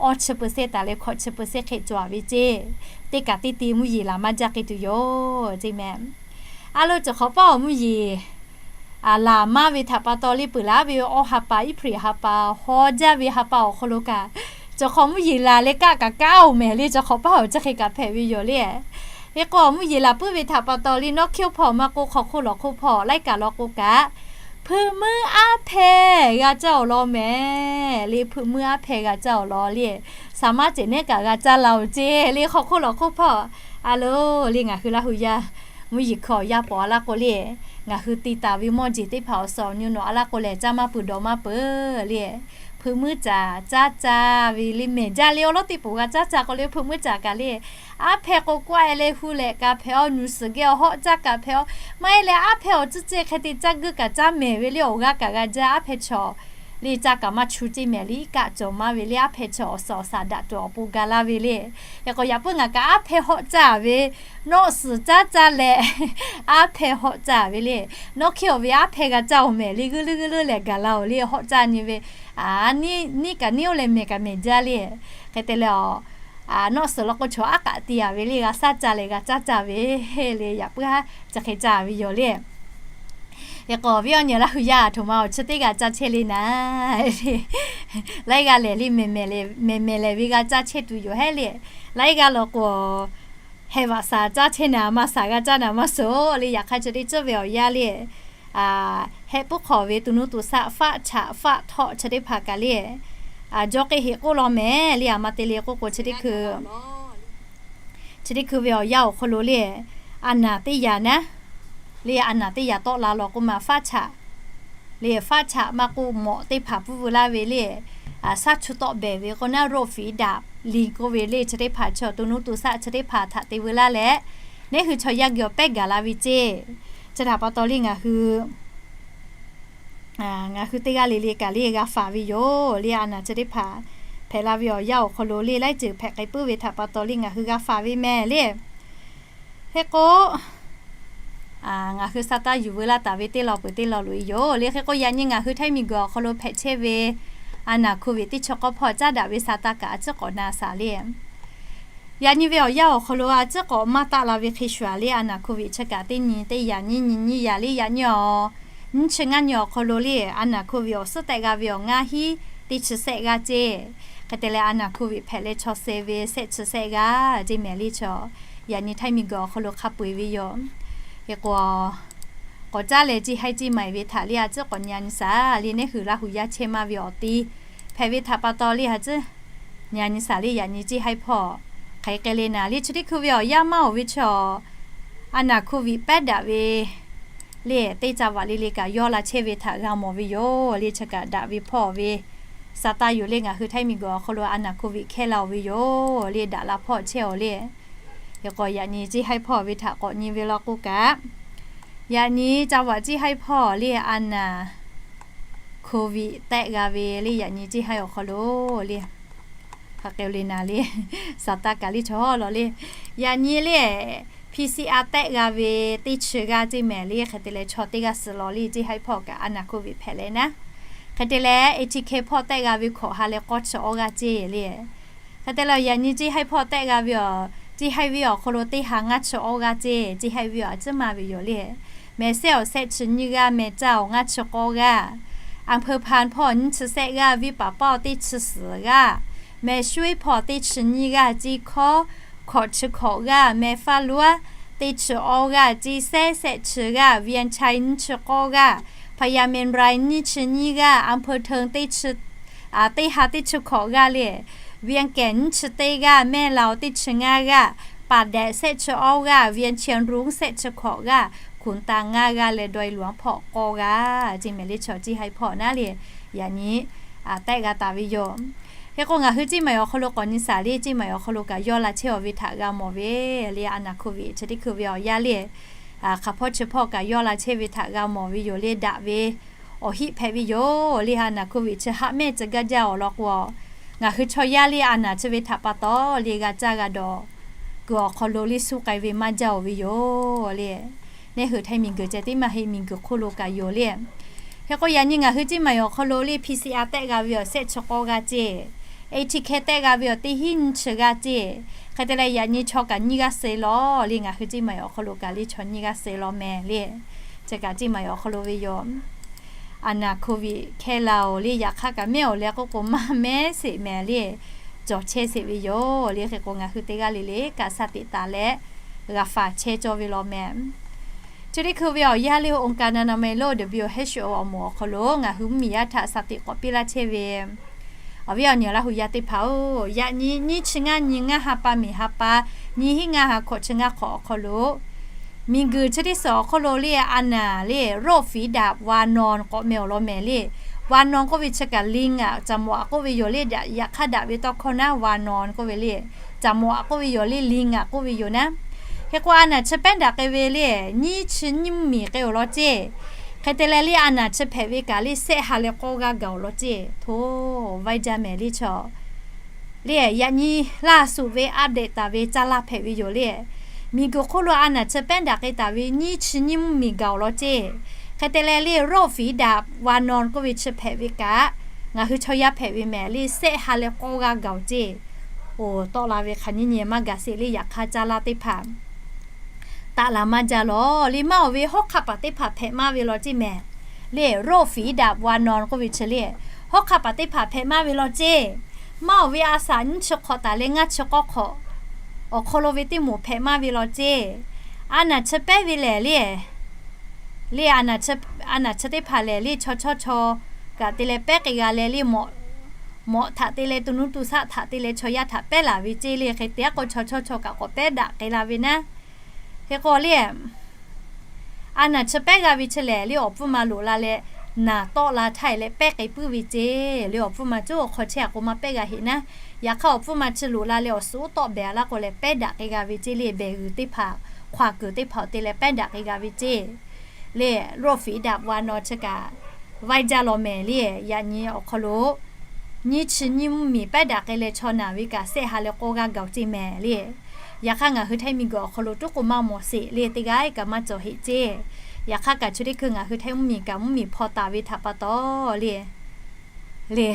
awˇ chi peu seˇ taˍ leh hkawꞈ chi peu seˇ hk'e cawˬ ve ceˇ. Teˇ kaꞈ teˇ ti mvuhˇ yeˬ laˬ maˇ jaˇ k'ai tuˬ yoˬ ceˇ mehˍ. A lo cawˬ hk'awꞈ paˉ awˬ mvuhˇ yeˬ laˬ maˇ ve htaꞈ pa taw le peuˬ laˉ ve awˇ ha pa iˉ hpriˍ ha pa haw jaˇ ve ha pa awˬ hk'aw lo kaꞈ cawˬ hk'awꞈ mvuhˇ yeˬ laˬ leh kaˆ kaꞈ kaˆ oˬ mehˍ le cawˬ hk'awꞈ paˉ awˬ chi hk'e kaꞈ hpehꞈ ve yoˬ le. Hk'e k'o awˬ mvuhˇ yeˬ laˬ puiˉ ve htaꞈ pa taw le nawˉ hkiˇ oˇ hpawˇ maˇ k'oˆ hk'aw hk'oˆ lawˬ hk'oˆ hpawˇ laiˉ kaꞈ law k'o kaꞈ hpeuꞈ muiˉ aˉ hpehˇ g'a caˇ awˬ lawn mehˍ le. Hpeuꞈ muiˉ aˉ hpehˇ g'a caˇ awˬ lawn le saˍ maˇ ceˬ nehˉ kaꞈ g'a caˇ la oˬ ceˇ le hk'aw hk'oˆ lawˬ hk'oˆ hpawˇ. A lo le ngaˬ hui Laˇ hu yaˇ mvuhˇ yeˬ hkawˇ awˬ yaˇ pawˍ a laˇ k'o le ngaˬ hui te taˍ ve mawˇ jeˬ teˇ hpaˍ awˬ suhˍ awˬ nyi nawˬ a laˇ k'o lehˬ caˇ maˇ peuˬ dawˬ maˇ peuˬ le. Hpeuꞈ muiˉ caˍ caˇ caˇ ve le mehˍ jaˇ le awˬ lawˉ teˇ poˬ g'a caˇ caˇ k'o le hpeuꞈ muiˉ caˍ kaꞈ le aˉ hpehˇ k'o k'oˆ a leh hu lehꞈ kaꞈ hpehꞈ aw, nuˬ suhˍ geh awˬ hawˆ caˇ kaꞈ hpehꞈ aw, maˇ heˆ leh aˉ hpehˇ awˬ tcuhˉ ceh hk'e te caˇ guiˇ kaꞈ caˇ mehˍ ve le awˬ g'aˇ kaꞈ g'a jaˇ. Aˉ hpehˇ chaw le caˇ kaꞈ maˇ chu ceˇ mehˍ le iˉ kaˆ cawˬ maˇ ve le aˉ hpehˇ chaw awˬ suhˍ awˬ shaˍ daꞈ tuˬ awˬ pon ga laˇ ve le. Hk'e k'o yaꞈ puiˉ ngaˬ kaꞈ aˉ hpehˇ hawˆ caˇ ve nawˆ suhˍ caˇ caˇ leh aˉ hpehˇ hawˆ caˇ ve le nawˉ hkiˇ oˬ ve aˉ hpehˇ g'a caˇ oˬ mehˍ le g'uiˇ leuˉ g'uiˇ leuˉ lehˬ gaˬ la oˬ le hawˆ caˇ nyi ve. Niˇ kaꞈ niˇ oˇ leh mehˍ kaꞈ mehˍ jaˇ le. Hk'e te leh a nawˆ suhˍ law k'o chaw aˉ k'aꞈ ti a ve le g'a shaˉ caˇ leh g'a caˇ caˇ ve le yaꞈ puiˉ haˉ chi hk'e caˇ ve yoˬ le. Hk'e k'o awˬ viˉ awˬ nyi Laˇ hu yaˇ a htoꞈ ma awˬ chi teˇ g'aˇ caˇ chehˇ le naˉ laiˉ g'aˇ lehˬ le mehˍ mehˍ lehˍ ve g'a caˇ chehˇ tuˬ yoˬ hehˉ le. Laiˉ g'aˇ law k'o heh vaꞈ shaˍ caˇ chehˇ naˍ maˇ shaˍ g'a caˇ naˍ maˇ suhˍ le. Yaꞈ hk'aˇ chi teˇ ceuˬ ve awˬ yaˇ le heh puiˉ hk'awꞈ ve tuꞈ nuˇ tuꞈ shaˆ faˆ chaꞈ faˆ htawˆ chi teˇ hpaˍ kaꞈ le, jawˇ k'e heꞈ k'oˆ law mehˍ le. A ma te le k'oˆ k'o, chi teˇ hkui chi teˇ hkui ve awˬ yanˇ awˬ hk'aw lo le, a naˍ teˇ yanˇ naˉ le, a naˍ teˇ yanˇ tawˆ la law k'oˆ ma faˆ chaꞈ le, faˆ chaꞈ maˇ k'oˆ mawꞈ teˇ hpaˍ pfuhˇ veu laˇ ve le, shaˉ chu tawˆ behˍ ve k'o naˉ, โรคฝีดาษลิง k'oˆ ve le, chi teˇ hpaˍ chi awˬ tuꞈ nuˇ tuꞈ shaˆ chi teˇ hpaˍ htaꞈ te veu laˇ leh, neˇ hui chaw yaˇ geh awˬ pehˉ gaˬ la ve ceˇ. Chi htaꞈ pa taw le ngaˬ hui ngaˬ hui teˇ g'aˇ le le kaꞈ le g'a faˍ ve yoˬ le. A naˍ chi teˇ hpaˍ hpehꞈ la ve awˬ yanˇ awˬ hk'aw lo le, laiˉ ceuˬ hpehꞈ k'ai puiˉ ve htaꞈ pa taw le ngaˬ hui g'a faˍ ve mehˍ le. Hk'e k'o, ngaˬ hui sa taˇ yuˬ veu laˇ taˍ ve teˇ law peuˬ teˇ law loꞈ e yoˬ le. Hk'e k'o, yaꞈ nyi ngaˬ hui Htaiˇ miˬguiˬ awˬ hk'aw lo hpehꞈ chehˇ ve a naˍ hk'oˆ ve teˇ chi k'awˇ hpawˇ caˉ daꞈ ve sa taˇ kaꞈ a ciˉ k'awꞈ na shaˍ le. Yaꞈ nyi ve awˬ yanˇ awˬ hk'aw lo a ciˉ k'awꞈ maˇ taˆ la ve hk'e shuˍ a le, a naˍ hk'oˆ ve chi kaꞈ teˇ nyi teˇ yaꞈ nyi nyi nyi yaꞈ le, yaꞈ nyi awˬ nyiˇ chi ngaˇ nyi awˬ hk'aw lo le, a naˍ hk'oˆ ve awˬ suhˉ tehˆ g'a ve awˬ ngaˇ hinˉ teˇ chi sehˆ g'aˇ ceˇ. Hk'e te leh a naˍ hk'oˆ ve hpehꞈ leh chaw suh ve sehˆ chi sehˆ g'aˇ ceˇ mehˍ le. Chaw yaꞈ nyi Htaiˇ miˬguiˬ awˬ hk'aw lo hk'a peu eˬ ve yoˬ. Hk'e k'o, k'awꞈ caˉ leh ceˇ haiˉ ceˇ maiˬ ve htaꞈ le a ciˉ k'awꞈ nyi a nyi shaˍ le. Neˇ hui Laˇ hu yaˇ chehˇ maˇ ve awˬ ti hpehꞈ ve htaꞈ pa taw le a ciˉ nyi a nyi shaˍ le. Yaꞈ nyi ceˇ haiˉ hpawˇ hk'aˬ hk'e le naˍ le, chi teˇ hkui ve awˬ yanˇ maˇ oˬ ve chaw a naˍ hk'oˆ ve pehˉ daꞈ ve le, teˇ ca vaꞈ le le kaꞈ yawˇ la chehˇ ve htaꞈ g'a mawˬ ve yoˬ le. Chi kaꞈ daꞈ ve hpawˇ ve sa taˇ yoˬ le. Ngaˬ hui Htaiˇ miˬguiˬ awˬ hk'aw lo a naˍ hk'oˆ ve hkehˇ la oˬ ve yoˬ le, daꞈ la hpawˇ chehˇ oˬ le. Hk'e k'o, yaꞈ nyi ceˇ haiˉ hpawˇ ve htaꞈ k'awꞈ nyi ve law k'o kaꞈ, yaꞈ nyi ca vaꞈ ceˇ haiˉ hpawˇ le a naˍ hk'oˆ ve tehˆ g'a ve le, yaꞈ nyi ceˇ haiˉ awˬ hk'aw lo le, hk'aˬ hk'e le naˍ le, sa taˇ kaꞈ le chaw lawˬ le, yaꞈ nyi le, P C R tehˆ g'a ve teˇ chi g'aˇ ceˇ mehˍ le. Hk'e te leh chaw teˇ g'aˇ suh lawˬ le, ceˇ haiˉ hpawˇ kaꞈ a naˍ hk'oˆ ve hpehꞈ leh naˉ. Hk'e te leh A T K hpawˇ tehˆ g'a ve hkawꞈ ha leh k'awˇ chi awˇ g'aˇ ceˇ le. Hk'e te leh yaꞈ nyi ceˇ haiˉ hpawˇ tehˆ g'a ve awˬ, ceˇ haiˉ ve awˬ hk'aw lo teˇ ha ngaˇ chi awˇ g'aˇ ceˇ, ceˇ haiˉ ve awˬ a ciˉ maˇ ve yoˬ le. Mehˍ sehˉ awˬ sehˆ chi nyiˇ g'aˇ, mehˍ caˇ awˬ ngaˇ chi k'awˇ g'aˇ, อำเภอพาน hpawˇ nyiˇ chi sehˆ g'aˇ, Viˇ paˍ pawˇ teˇ chi suhˍ g'aˇ, mehˍ shuˉ hpawˇ teˇ chi nyiˇ g'aˇ, ceˇ hkawˇ hkawꞈ chi hkawꞈ g'aˇ, mehˍ faˇ luˉ teˇ chi awˇ g'aˇ, ceˇ sehˉ sehˆ chi g'aˇ, Viˇ a chaˇ nyiˇ chi k'awˇ g'aˇ, พญาเมรุ nyiˇ chi nyiˇ g'aˇ, อำเภอเทิง teˇ chi, teˇ ha teˇ chi hkawꞈ g'aˇ le, Viˇ a kehˬ nyiˇ chi teˇ g'aˇ, mehˆ laˬ teˇ chi ngaˇ g'aˇ, ป่าแดด sehˆ chi awˇ g'aˇ, เวียงเชียงรุ้ง sehˆ chi hkawꞈ g'aˇ, ขุนตาล ngaˇ g'aˇ leh ดอยหลวง hpawˇ k'awˇ g'aˇ ceˇ mehˍ le. Chaw ceˇ haiˉ hpawˇ naˉ le, yaꞈ nyi tehˆ g'a taˍ ve yoˬ. Hk'e k'o, ngaˬ hui ceˇ maiˬ awˬ hk'aw lo k'awꞈ nyi shaˍ le, ceˇ maiˬ awˬ hk'aw lo kaꞈ yawˇ la chehˇ aˬ ve htaꞈ g'a mawˬ ve le. A naˍ hk'oˆ ve chi teˇ hkui ve awˬ yanˇ le, hk'aˬ hpawˇ chi hpawˇ kaꞈ yawˇ la chehˇ ve htaꞈ g'a mawˬ ve yoˬ le. Daꞈ ve awˬ hiˆ hpehꞈ ve yoˬ le. A naˍ hk'oˆ ve chi haꞈ mehˇ tcuh gaˇ jaˇ awˬ lawn k'o, ngaˬ hui chaw yaˇ le a naˍ chi ve htaꞈ pa taw le g'a caˇ g'a dawˬ kuiˬ awˬ hk'aw lo le suh k'ai ve maˇ jaˇ oˬ ve yoˬ le. Neˇ hui Htaiˇ miˬguiˬ ceh tiˉ maˇ heˆ, miˬguiˬ hk'oˆ lo kaꞈ yoˬ le. Hk'e k'o, yaꞈ nyi ngaˬ hui ceˇ maiˬ awˬ hk'aw lo le P C R tehˆ g'a ve awˬ sehˆ chi k'awˇ g'aˇ ceˇ, A T K tehˆ g'a ve awˬ teˇ hinˉ nyiˇ chi g'aˇ ceˇ. Hk'e te leh yaꞈ nyi chaw kaꞈ nyiˇ g'aˇ suh lawˬ le. Ngaˬ hui ceˇ maiˬ awˬ hk'aw lo kaꞈ le chaw nyiˇ g'aˇ suh lawˬ mehˍ le. Chi kaꞈ ceˇ maiˬ awˬ hk'aw lo ve yoˬ. A naˍ hk'oˆ ve hkehˇ la oˬ le, yaꞈ hk'aˇ kaꞈ mehˉ awˬ leh k'oˆ k'o maˇ mehˉ sheˍ mehˍ le, cawˬ chehˇ sheˍ ve yoˬ le. Hk'e k'o, ngaˬ hui teˇ g'aˇ le le kaꞈ shaˍ teꞈ taˍ leh g'a faˍ chehˇ cawˇ ve lawˬ mehˍ. Chi teˇ hkui ve awˬ yanˇ le องค์การอนามัยโลก W H O awˬ moˍ awˬ hk'aw lo ngaˬ hui mvuhˇmiˬ yaˇ htaꞈ shaˍ teꞈ k'awꞈ piˇ laˇ chehˇ ve awˬ viˉ awˬ nyi Laˇ hu yaˇ teˇ hpaˍ-oˬ, yaꞈ nyi nyiˇ chi ngaˇ nyi ngaˇ ha pa miˬ ha pa, nyi hiˉ ngaˇ ha hkawꞈ chi ngaˇ hk'awꞈ awˬ hk'aw lo, miˬguiˬ chi teˇ suhˍ awˬ hk'aw lo le a naˍ le โรคฝีดาษวานอน k'awꞈ meh awˬ lawn mehˍ le. วานอน k'oˆ ve chi kaꞈ ลิง aꞈ, caˍ mawꞈ aꞈ k'oˆ ve yoˬ le. Yaꞈ hk'aˇ daꞈ ve tawˇ hkawˇ naˉ วานอน k'oˆ ve le, caˍ mawꞈ aꞈ k'oˆ ve yoˬ le, ลิง aꞈ k'oˆ ve yoˬ naˉ. Hk'e k'o, a naˍ chi pehˉ daꞈ k'ai ve le, nyiˇ chi nyiˇ mvuhˇmiˬ k'ai awˬ lawn ceˇ. Hk'e te leh le a naˍ chi hpehꞈ ve kaꞈ le sehˆ ha leh k'awˇ g'aˇ gaˬ awˬ lawn ceˇ. Hto, vaiˇ jaˇ mehˍ le chaw le, yaꞈ nyi laˇ suꞈ ve update taˍ ve caˇ laˇ hpehꞈ ve yoˬ le. Miˬguiˬ hk'oˆ lo a naˍ chi pehˉ daꞈ k'ai taˍ ve nyiˇ chi nyiˇ mvuhˇmiˬ gaˬ awˬ lawn ceˇ. Hk'e te leh le โรคฝีดาษวานอน k'oˆ ve chi hpehꞈ ve kaꞈ, ngaˬ hui chaw yaˇ hpehꞈ ve mehˍ le sehˆ ha leh k'awˇ g'aˇ gaˬ awˬ ceˇ. Oˬ, tawˆ la ve hk'aˬ nyiˇ nyi maˇ gaˬ sheˍ le. Yaꞈ hk'aˇ caˇ laˇ teˇ hpaˍ taˆ la maˇ jaˇ lawˬ le. Maˇ oˬ ve hawˉ hk'aˆ paˍ teˇ hpaˍ hpehꞈ maˇ ve law ceˇ mehˍ le. โรคฝีดาษวานอน k'oˆ ve chi le, hawˉ hk'aˆ paˍ teˇ hpaˍ hpehꞈ maˇ ve law ceˇ. Maˇ oˬ ve a shaꞈ nyiˇ chi hk'awꞈ taˍ leh ngaˇ chi k'awˇ hk'awꞈ awˬ hk'aw lo ve teˇ moˍ hpehꞈ maˇ ve law ceˇ. A naˍ chi pehˉ ve lehˬ le, le a naˍ chi a naˍ chi teˇ hpaˍ lehˬ le chaw chawˇ chaw kaꞈ te leh pehˉ k'ai g'a leh le, mawꞈ htaꞈ te leh to nuˇ to shaˆ htaꞈ te leh chaw yaˇ htaꞈ pehˉ laˬ ve ceˇ le. Hk'e te aˉ k'o chaw chawˇ chaw kaꞈ k'awꞈ pehˉ daꞈ k'ai la ve naˉ. Hk'e k'o le, a naˍ chi pehˉ g'a ve chi lehˬ le awˬ pfuhˇ ma loꞈ la leh naˍ tawˆ la htaˇ e leh pehˉ k'ai puiˉ ve ceˇ le. Awˬ pfuhˇ ma cuˉ awˬ hk'aw chehˇ a k'o maˇ pehˉ g'a heꞈ naˉ. Yaꞈ hk'aˇ awˬ pfuhˇ ma chi loꞈ la leh awˬ suhˉ tawˆ behˬ a laˇ k'o lehˬ pehˉ daꞈ k'ai g'a ve ceˇ le. Behˬ g'uiˬ teˇ hpaˍ, hk'aw kuiˬ teˇ hpaˍ awˬ te leh pehˉ daꞈ k'ai g'a ve ceˇ le. Roˆ fiˍ daꞈ wa naw chi kaꞈ vaiˇ jaˇ law mehˍ le. Yaꞈ nyi awˬ hk'aw lo nyiˇ chi nyiˇ mvuhˇ miˬ pehˉ daꞈ k'ai leh chaw naˬ ve kaꞈ sehˆ ha leh k'awˇ g'aˇ gaˬ ceˇ mehˍ le. Yaꞈ hk'aˇ ngaˬ hui Htaiˇ miˬ guiˬ awˬ hk'aw lo tuˉ k'o maˇ mawˬ sheˍ le, teˇ g'aˇ kaꞈ maˇ cawˬ heꞈ ceˇ. Yaꞈ hk'aˇ kaꞈ chi teˇ hkui ngaˬ hui Htaiˇ mvuhˇ miˬ kaꞈ mvuhˇ miˬ hpaw taˍ ve htaꞈ pa taw le, le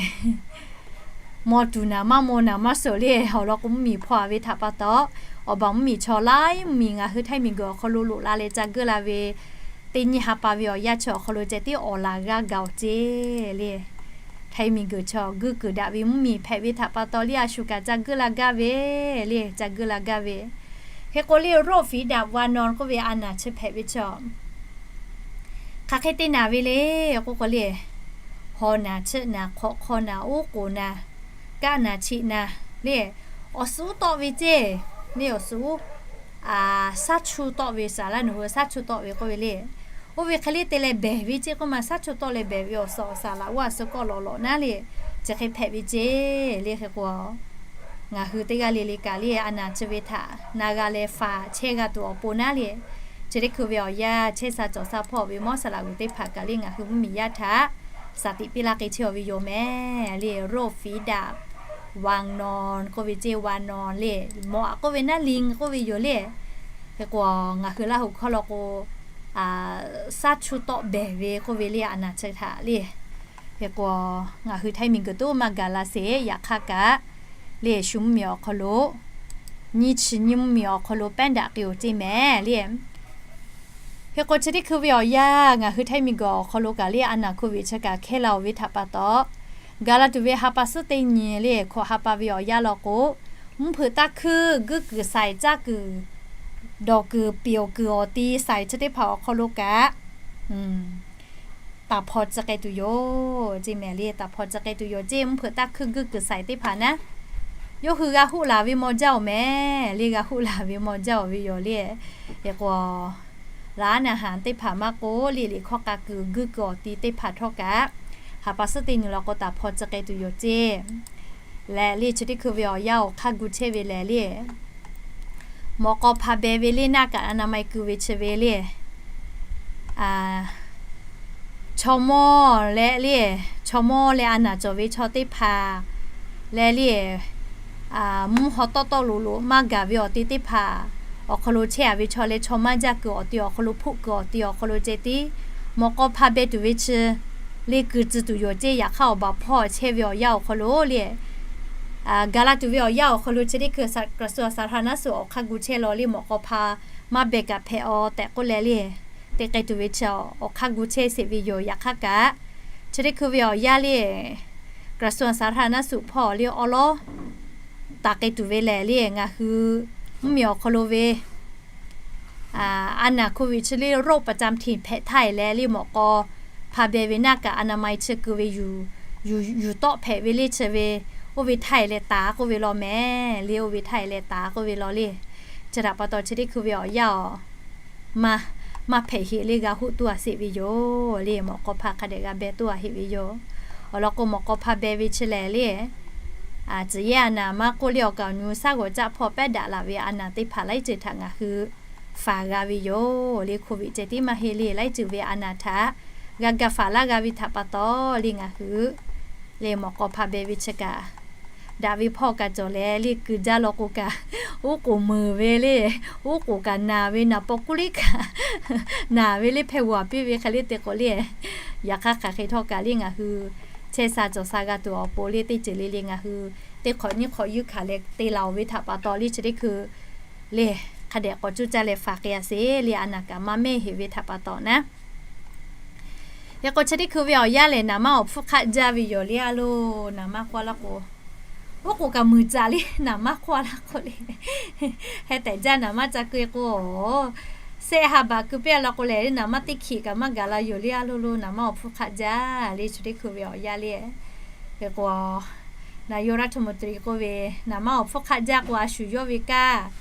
maw tuˬ naˍ maˇ maw naˍ maˇ suhˍ le. Awˬ lawn k'o mvuhˇ miˬ hpaw a ve htaꞈ pa taw, awˬ baˬ mvuhˇ miˬ chaw laiˉ mvuhˇ miˬ ngaˬ hui Htaiˇ miˬ guiˬ awˬ hk'aw lo loꞈ la leh ca geuˆ la ve, teˇ nyi ha pa ve awˬ yanˇ chi awˬ hk'aw lo ceh tiˉ awˬ laˬ g'aˇ gaˬ awˬ ceˇ le. Htaiˇ miˬ guiˬ chaw guiˇ kuiˬ daꞈ ve mvuhˇ miˬ hpehꞈ ve htaꞈ pa taw le a shu kaꞈ ca geuˆ la gaˇ ve le, ca geuˆ la gaˇ ve. Hk'e k'o le roˆ fiˍ daꞈ wa naw k'oˆ ve a naˍ chi hpehꞈ ve chaw hk'aˬ hk'e te naˬ ve le k'oˆ k'o le, haw naˬ, chiˆ naˬ, hk'awꞈ hk'aw naˬ, oˉ k'oˍ naˬ, kaˆ naˬ, chiˆ naˬ le, awˬ suhˉ tawˆ ve ceˇ le. Awˬ suhˉ, shaˉ chu tawˆ ve saˍ laˇ nawˬ hui, shaˉ chu tawˆ ve k'oˆ ve le. Oˇ ve hk'e le te leh behˬ ve ceˇ k'oˆ ma, shaˉ chu tawˆ leh behˬ ve awˬ suhˉ awˬ saˍ laꞈ g'awˇ a suh kawˆ lawꞈ lawꞈ naˉ le, chi hk'e hpehꞈ ve ceˇ le. Hk'e k'o ngaˬ hui teˇ g'aˇ le le kaꞈ le a naˍ chi ve htaꞈ na g'a leh faˍ chehˇ g'a tuˬ awˬ pon naˉ le, chi teˇ hkui ve awˬ yanˇ chehˇ sha cawˬ sha hpawˇ ve mawˇ saˍ laꞈ g'uiˬ teˇ hpaˍ kaꞈ le ngaˬ hui mvuhˇ miˬ yaˇ htaꞈ shaˍ tiꞈ piˇ laˇ k'ai chehˇ ve yoˬ mehˍ le. Roˆ fiˍ daꞈ wa naw k'oˆ ve ceˇ, wa naw le, mawꞈ aꞈ k'oˆ ve naˉ le k'oˆ ve yoˬ le. Hk'e k'o ngaˬ hui Laˇ huˍ hkawˇ law k'o shaˉ chu tawˆ behˬ ve k'oˆ ve le a naˍ chi htaꞈ le. Hk'e k'o ngaˬ hui Htaiˇ miˬ guiˬ tuˉ maˇ gaˬ la sheˍ. Yaꞈ hk'aˇ kaꞈ le shu mvuhˇ miˬ awˬ hk'aw lo nyiˇ chi nyiˇ mvuhˇ miˬ awˬ hk'aw lo pehˉ daꞈ k'ai oˬ ceˇ mehˍ le. Hk'e k'o chi teˇ hkui ve awˬ yanˇ ngaˬ hui Htaiˇ miˬ guiˬ awˬ hk'aw lo kaꞈ le a naˍ hk'oˆ ve chi kaꞈ hkehˇ la oˬ ve htaꞈ pa taw, gaˬ la tuˬ ve ha pa suhˉ teˇ nyi le hkawꞈ ha pa ve awˬ yanˇ law k'o, mvuhˇ hpeuꞈ taˇ hkuiˇ guiˇ kuiˬ shaiˍ caˇ kuiˬ dawˬ kuiˬ piˍ awˬ kuiˬ awˬ ti shaiˍ chi teˇ hpaˍ awˬ hk'aw lo kaꞈ taˍ hpaw tcuh k'ai tuˬ yoˬ ceˇ mehˍ le. Taˍ hpaw tcuh k'ai tuˬ yoˬ ceˇ. Mvuhˇ hpeuꞈ taˇ hkuiˇ guiˇ kuiˬ shaiˍ teˇ hpaˍ naˉ, yawˇ hui g'a hoˆ laˬ ve maw jaˇ oˬ mehˍ le. G'a hoˆ laˬ ve maw jaˇ oˬ ve yoˬ le. Hk'e k'o laˇ naˍ haˍ teˇ hpaˍ maˇ k'oˆ le, liꞈ hkawˇ k'a kuiˬ guiˇ kuiˬ awˬ ti teˇ hpaˍ htawˇ kaꞈ ha pa suhˉ teˇ nyi law k'o taˍ hpaw tcuh k'ai tuˬ yoˬ ceˇ. Lehˬ le chi teˇ hkui ve awˬ yanˇ awˬ hk'aˇ gu chehˇ ve lehˬ le, mawꞈ k'aw hpa beh ve le naˆ kaꞈ a na ma e keu ve chi ve le chaw mawˇ leh le, chaw mawˇ leh a naˍ cawˬ ve chaw teˇ hpaˍ leh le, mvuhˇ haw tawˆ tawˆ loꞈ loꞈ maˇ gaˬ ve awˬ te teˇ hpaˍ awˬ hk'aw lo chehˇ a ve chaw leh chaw maˇ jaˇ kuiˬ awˬ te awˬ hk'aw lo hpoˆ kuiˬ awˬ te awˬ hk'aw lo ceh tiˉ mawꞈ k'aw hpa beh tuˬ ve chi le keu tcuh tuˬ yoˬ ceˇ. Yaꞈ hk'aˇ awˬ baˬ hpawˇ chehˇ ve awˬ yanˇ awˬ hk'aw lo le gaˬ la tuˬ ve awˬ yanˇ awˬ hk'aw lo chi teˇ hkui กระทรวงสาธารณสุข awˬ hk'aˇ gu chehˇ law le mawꞈ k'aw hpa maˇ beh kaꞈ hpehꞈ aw tehꞈ k'oˆ leh le, te k'ai tuˬ ve chi awˬ hk'aˇ gu chehˇ sheˍ ve yoˬ. Yaꞈ hk'aˇ kaꞈ chi teˇ hkui ve awˬ yanˇ le กระทรวงสาธารณสุข hpawˇ le awˉ lawˉ taˍ k'ai tuˬ ve lehˬ le ngaˬ hui mvuhˇ miˬ awˬ hk'aw lo ve a naˍ โควิด chi le โรคประจำถิ่น hpehꞈ htaˇ e leh le mawꞈ k'aw hpa beh ve naˆ kaꞈ a na ma e chi keu ve yuˬ yuˬ tawˆ hpehꞈ ve le chi ve, oˇ ve htaˇ e leh taˍ k'oˆ ve law mehˍ le. Oˇ ve htaˇ e leh taˍ k'oˆ ve law le. Chi htaꞈ pa taw chi teˇ hkui ve awˬ yanˇ awˬ maˇ hpehꞈ heꞈ le g'a hoˆ tuˬ a sheˍ ve yoˬ le. Mawꞈ k'aw hpa hk'a dehꞈ g'a beh tuˬ a heˆ ve yoˬ. Awˬ lawn k'o mawꞈ k'aw hpa beh ve chi lehˬ le, tcuhˬ yehˇ a naˍ maˇ k'oˆ le awˬ kaˍ awˬ nu shaˉ g'awˬ caˆ hpawˇ pehˉ daꞈ laˬ ve a naˍ teˇ hpaˍ laiˉ ceuˬ htaꞈ ngaˬ hui faˍ g'a ve yoˬ le. โควิด ceh tiˉ maˇ heˆ le, laiˉ ceuˬ ve a naˍ htaꞈ g'a ga faˍ laˇ g'a ve htaꞈ pa taw le ngaˬ hui le mawꞈ k'aw hpa beh ve chi kaꞈ daꞈ ve hpawˇ kaꞈ cawˬ leh le keu jaˇ law k'o kaꞈ, uˉ k'oˍ meuˍ ve le, uˉ k'oˍ kaꞈ naˬ ve naˍ paw kuˇ liˉ kaꞈ naˬ ve le hpehꞈ g'awˬ piˇ ve hk'e le te k'o le. Yaꞈ hk'aˇ hk'aˬ hk'e htawˇ kaꞈ le ngaˬ hui chehˇ sha cawˬ sha g'a tuˬ awˬ pon le teˇ ceuˬ le le ngaˬ hui teˇ hk'awꞈ nyiˇ hk'awꞈ yuˇ hkanˍ leh te laˬ oˬ ve htaꞈ pa taw le chi teˇ hkui le hk'a dehꞈ k'awꞈ cuˇ caˇ leh faˍ k'ai a sheˍ le. A naˍ kaꞈ maˇ mehˇ heꞈ ve htaꞈ pa taw naˉ. Hk'e k'o chi teˇ hkui ve awˬ yanˇ lehˬ naˍ maˇ awˬ hpfuhˇ hk'aˆ jaˇ ve yoˬ le a loˬ. Naˍ maˇ k'oˆ laˇ k'o, oˉ k'oˍ kaꞈ muiˬ caꞈ le naˍ maˇ k'oˆ laˇ k'o le, heh tehꞈ jaˇ naˍ maˇ ca keu k'o, Sehˆ ha baꞈ keu piˇ a la k'o lehˬ, naˍ manˇ teˇ hkiꞈ kaꞈ maˇ gaˬ la yoˬ le. A lo lo naˍ manˇ awˬ hpfuhˇ hk'aˆ jaˇ le. Chi teˇ hkui ve awˬ yanˇ le, hk'e k'o, naˍ yawˇ รัฐมนตรี k'oˆ ve, naˍ manˇ awˬ hpfuhˇ hk'aˆ jaˇ k'o, a shu yawˇ ve kanˉ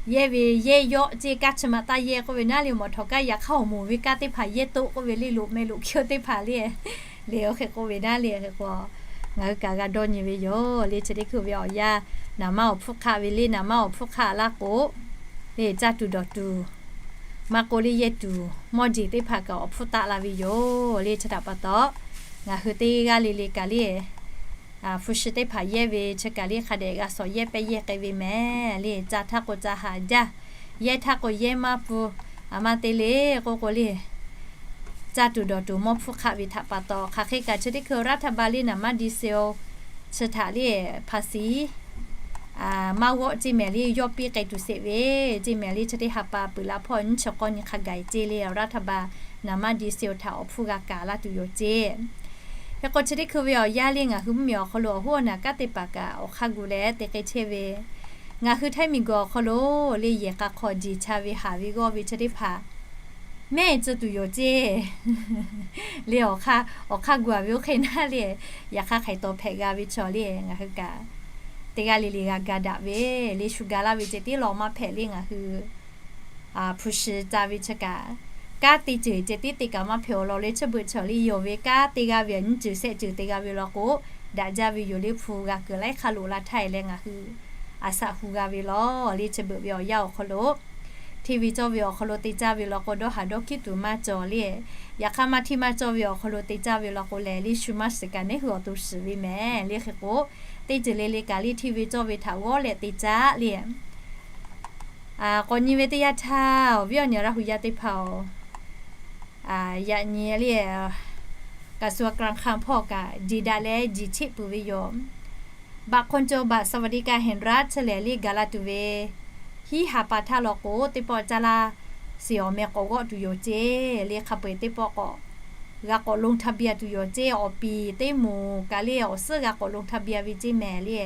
yehˇ ve yehˇ yawˆ ceˇ, kanˉ chi ma taˇ yehˇ k'oˆ ve naˉ le. Mawˬ htawꞈ kaꞈ yaꞈ hk'aˇ awˬ moˍ ve kanˉ teˇ hpaˍ yehˇ toˆ k'oˆ ve le, loꞈ meh loꞈ hkiˇ teˇ hpaˍ le. Le, oˇ hk'e k'oˆ ve naˉ le. Hk'e k'o, ngaˬ hui kaꞈ g'a dawˇ nyi ve yoˬ le. Chi teˇ hkui ve awˬ yanˇ, naˍ manˇ awˬ hpfuhˇ hk'aˆ ve le. Naˍ manˇ awˬ hpfuhˇ hk'aˆ laˇ k'o, le caˇ tuˬ dawˬ tuˬ maˇ k'oˆ le, yehˇ tuˬ mawˇ jeˬ teˇ hpaˍ kaꞈ awˬ hpfuhˇ taˆ la ve yoˬ le. Chi htaꞈ pa taw, ngaˬ hui teˇ g'aˇ le le kaꞈ le, hpu shi teˇ hpaˍ yehˇ ve chi kaꞈ le hk'a dehꞈ g'a shawˍ yehˇ pehˇ yehˇ k'ai ve mehˍ le. Caˇ htaˇ k'o caˇ haˍ jaˇ, yehˇ htaˇ k'o yehˇ maˇ pfuhˇ. A ma te le k'oˆ k'o le, caˇ tuˬ dawˬ tuˬ mawˇ hpfuhˇ hk'aˆ ve htaꞈ pa taw, hk'aˬ hk'e kaꞈ chi teˇ hkui รัฐบาล le naˍ manˇ ดีเซล chi htaꞈ le ภาษี maˇ g'awˆ ceˇ mehˍ le, yawˇ piˇ k'ai tuˬ sheˍ ve ceˇ mehˍ le. Chi teˇ ha pa peuˬ la hpawˇ nyiˇ chi k'awˇ nyi hk'a gaˬ ceˇ le. รัฐบาล naˍ manˇ ดีเซล htaꞈ awˬ hpfuhˇ g'a kaˍ laˇ tuˬ yoˬ ceˇ. Hk'e k'o, chi teˇ hkui ve awˬ yanˇ le ngaˬ hui mvuhˇmiˬ awˬ hk'aw lo awˬ hoˉ awˬ naˬ kanˉ teˇ hpaˍ kaꞈ awˬ hk'aˇ gu leh te k'ai chehˇ ve, ngaˬ hui Htaiˇ miˬguiˬ awˬ hk'aw lo le yehˬ k'a hk'aw jeˬ cha ve haˍ ve g'awˇ ve chi teˇ hpaˍ mehˆ tcuh tuˬ yoˬ ceˇ. Le, awˬ hk'aˇ gu a ve oˇ hk'e naˉ le, yaꞈ hk'aˇ hk'aiˍ tawˍ hpehꞈ g'a ve chaw le ngaˬ hui kaꞈ teˇ g'aˇ le le g'a ga daꞈ ve le. Shu ga laˇ ve ceh tiˉ law maˇ hpehꞈ le. Ngaˬ hui hpu shi ca ve chi kaꞈ, kanˉ teˇ ceuˬ ceh tiˉ te kaꞈ maˇ hpehꞈ awˬ lawn le. Chi beuꞈ chaw le yawˬ ve kanˉ teˇ g'aˇ ve a nyiˇ ceuˬ shehˆ ceuˬ te g'a ve law k'o, daꞈ jaˇ ve yoˬ le. Hpu g'a kuiˬ laiˉ hk'aˇ loꞈ la htaˇ e leh ngaˬ hui a shaꞈ hu g'a ve law le. Chi beuꞈ ve awˬ yanˇ awˬ hk'aw lo hteˇ ve cawˇ ve awˬ hk'aw lo te caˇ ve law k'o, dawˇ haˍ dawˇ hkiˉ tuˬ maˇ cawˬ le. Yaꞈ hk'aˇ maˇ hteˇ maˇ cawˇ ve awˬ hk'aw lo te caˇ ve law k'o lehˬ, le shu maˇ shiˍ kaꞈ neˉ hui awˬ to shiˍ ve mehˍ le. Hk'e k'o, teˇ ceuˬ le le kaꞈ le hteˇ ve cawˇ ve htaꞈ g'awˇ leh te caˇ le. K'awꞈ nyi ve teˇ yanˇ htaˇ, awˬ viˉ awˬ nyi Laˇ hu yaˇ teˇ hpaˍ-oˬ, yaꞈ nyi le กระทรวงการคลัง hpawˇ kaꞈ jeˬ daꞈ leh jeˬ cheˆ peuˬ ve yoˬ. Baꞈ hk'o co บัตรสวัสดิการแห่งรัฐ chi lehˬ le gaˬ la tuˬ ve hiˉ ha pa htaˇ law k'o, teˇ pawˆ caˇ laˇ shiˍ awˬ meh k'awꞈ g'awˆ tuˬ yoˬ ceˇ le. Hk'a peu-eˬ teˇ pawˆ k'awꞈ g'a k'awꞈ ลงทะเบียน tuˬ yoˬ ceˇ. Awˬ piˍ teˇ moˍ kaꞈ le awˬ suhˉ g'a k'awꞈ ลงทะเบียน ve ceˇ mehˍ le.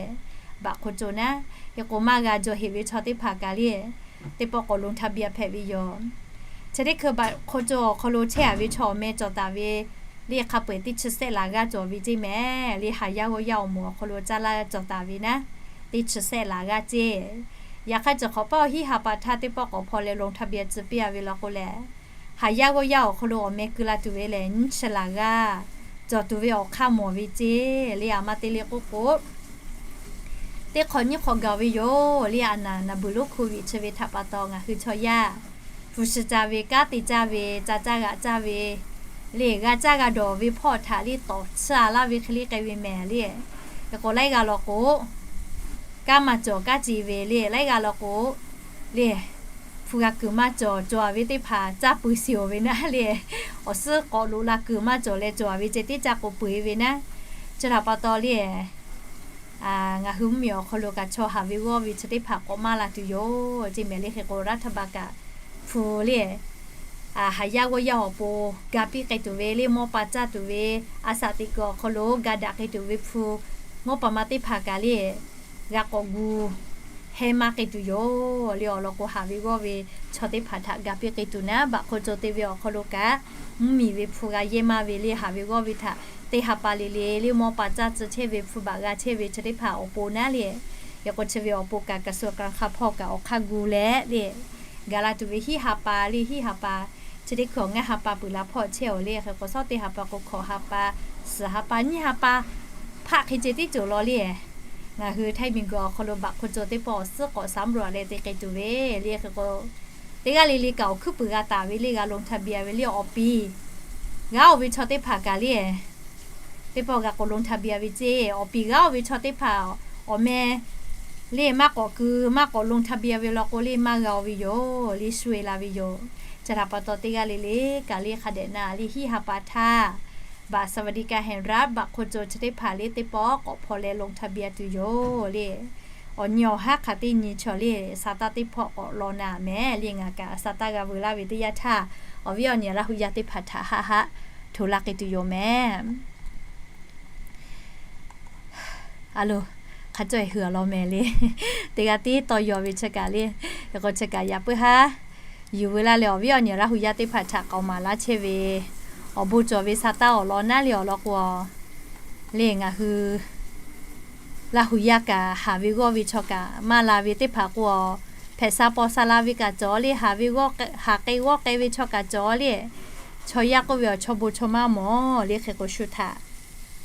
Baꞈ hk'o co naˉ, hk'e k'o maˇ g'a jaw heꞈ ve chaw teˇ hpaˍ kaꞈ le teˇ pawˆ k'awꞈ ลงทะเบียน hpehꞈ ve yoˬ. Chi teˇ hkui baꞈ hk'o co awˬ hk'aw lo chehˇ a ve chaw awˬ meh cawˬ taˍ ve le hk'a peu-eˬ teˇ chi sehˆ laˬ g'aˇ cawˬ ve ceˇ mehˍ le. Haˍ yaˇ g'awˇ yaˇ awˬ moˍ awˬ hk'aw lo caˇ laˇ cawˬ taˍ ve naˉ, teˇ chi sehˆ laˬ g'aˇ ceˇ. Yaꞈ hk'aˇ, cawˬ hk'awꞈ paˇ hiˉ ha pa htaˇ teˇ pawˆ k'awꞈ hpaw leh ลงทะเบียน tcuh piˇ a ve law k'o lehˬ, haˍ yaˇ g'awˇ yaˇ awˬ hk'aw lo awˬ meh keu la tuˬ ve lehˬ nyiˇ chi laˬ g'aˇ cawˬ tuˬ ve awˬ hk'aˇ mawˬ ve ceˇ le. A ma te le k'oˆ k'o, teˇ hk'awꞈ nyiˇ hk'awꞈ gaˬ ve yoˬ le. A naˍ naˍ buˬ lonˉ โควิด chi ve htaꞈ pa taw ngaˬ hui chaw yaˇ hpu shi ca ve, kanˉ te caˇ ve, ca caˇ g'aꞈ caˇ ve le, g'a caˇ g'a dawˬ ve hpawˇ htaꞈ le tawˍ tsuhˇ a laˇ ve hk'e le k'ai ve mehˍ le. Hk'e k'o laiˉ g'aˇ law k'o, kanˉ maˇ cawˬ kanˉ ce ve le, laiˉ g'aˇ law k'o le hpu g'a kuiˬ maˇ cawˬ, cawˬ a ve teˇ hpaˍ caˇ pui shiˍ-oˬ ve naˉ le. Awˬ suhˉ k'awꞈ loꞈ la kuiˬ maˇ cawˬ leh cawˬ a ve ceh tiˉ caˇ k'o peuˬ-e ve naˉ. Chi htaꞈ pa taw le ngaˬ hui mvuhˇmiˬ awˬ hk'aw lo kaꞈ chaw haˍ ve g'awˇ ve chi teˇ hpaˍ k'awꞈ maˇ la tuˬ yoˬ ceˇ mehˍ le. Hk'e k'o รัฐบาล kaꞈ hpu le haˍ yaˇ g'awˇ yaˇ awˬ pon ga piˇ k'ai tuˬ ve le, mawˇ pa caˇ tuˬ ve, a shaꞈ teꞈ kuiˬ awˬ hk'aw lo ga daꞈ k'ai tuˬ ve hpu mawˇ pa ma teˇ hpaˍ kaꞈ le g'a k'awꞈ gu heh maˇ k'ai tuˬ yoˬ le. Awˬ lawn k'o, haˍ ve g'awˇ ve chaw teˇ hpaˍ htaꞈ ga piˇ k'ai tuˬ naˉ, baꞈ hk'o co te ve awˬ hk'aw lo kaꞈ mvuhˇmiˬ ve hpu g'a yehˇ maˇ ve le, haˍ ve g'awˇ ve htaꞈ teˇ ha pa le le le mawˇ pa caˇ tcuh chehˇ ve hpu baꞈ g'a chehˇ ve chi teˇ hpaˍ awˬ pon naˉ le. Hk'e k'o chi ve awˬ pon kaꞈ กระทรวงการคลัง hpawˇ kaꞈ awˬ hk'aˇ gu leh le gaˬ la tuˬ ve hiˉ ha pa le, hiˉ ha pa chi teˇ hkui awˬ ngaˇ ha pa peuˬ la hpawˇ chehˇ-oˬ le. Hk'e k'o, shawˉ teˇ ha pa k'o, hkawꞈ ha pa, suhˍ ha pa, nyiˇ ha pa hpaˆ hk'e ceh tiˉ cawˬ law le. Ngaˬ hui Htaiˇ miˬguiˬ awˬ hk'aw lo baꞈ hk'o co teˇ pawˆ awˬ suhˉ k'awꞈ สำรวจ leh te k'ai tuˬ ve le. Hk'e k'o, teˇ g'aˇ le le kaꞈ awˬ hkuiˉ puiˍ g'a taˍ ve le, g'a ลงทะเบียน ve le. Awˬ piˍ g'a oˬ ve chaw teˇ hpaˍ kaꞈ le teˇ pawˆ g'a k'awꞈ ลงทะเบียน ve ceˇ. Awˬ piˍ g'a oˬ ve chaw teˇ hpaˍ awˬ meh le maˇ k'awꞈ keu, maˇ k'awꞈ ลงทะเบียน ve law k'o le maˇ g'a oˬ ve yoˬ le, shu e la ve yoˬ. Chi htaꞈ pa taw teˇ g'aˇ le le kaꞈ le hk'a dehꞈ na le hiˉ ha pa htaˇ บัตรสวัสดิการแห่งรัฐ baꞈ hk'o co chi teˇ hpaˍ le teˇ pawˆ k'awꞈ hpaw leh ลงทะเบียน tuˬ yoˬ le. Awˬ nyi awˬ haˉ hk'aˬ teˇ nyi chaw le sa taˇ teˇ hpawˆ k'awꞈ law na mehˍ le. Ngaˬ kaꞈ sa taˇ g'a veu laˇ ve teˇ yanˇ htaˇ, awˬ viˉ awˬ nyi Laˇ hu yaˇ teˇ hpaˍ htaꞈ haˆ haˆ hto laˇ k'ai tuˬ yoˬ mehˍ. A lo, hk'a cawˇ e hui awˬ lawn mehˍ le. Teˇ g'aˇ tiˉ tawˇ yaw ve chi kaꞈ le, hk'e k'o chi kaꞈ yaꞈ puiˉ haˉ yuˬ veu laˇ leh awˬ viˉ awˬ nyi Laˇ hu yaˇ teˇ hpaˍ htaꞈ k'aoˍ maˍ laˇ chehˇ ve awˬ bon cawˬ ve sa taˇ awˬ lawn naˉ le awˬ lawn k'o, le ngaˬ hui Laˇ hu yaˇ kaꞈ haˍ ve g'awˇ ve chaw kaꞈ maˇ la ve teˇ hpaˍ k'o, hpehꞈ sha paw sha la ve kaꞈ cawˬ le, haˍ ve g'awˇ k'ai, haˍ k'ai g'awˇ k'ai ve chaw kaꞈ cawˬ le, chaw yaˇ k'oˆ ve awˬ chaw bon chaw maˇ mawˬ le. Hk'e k'o shu htaꞈ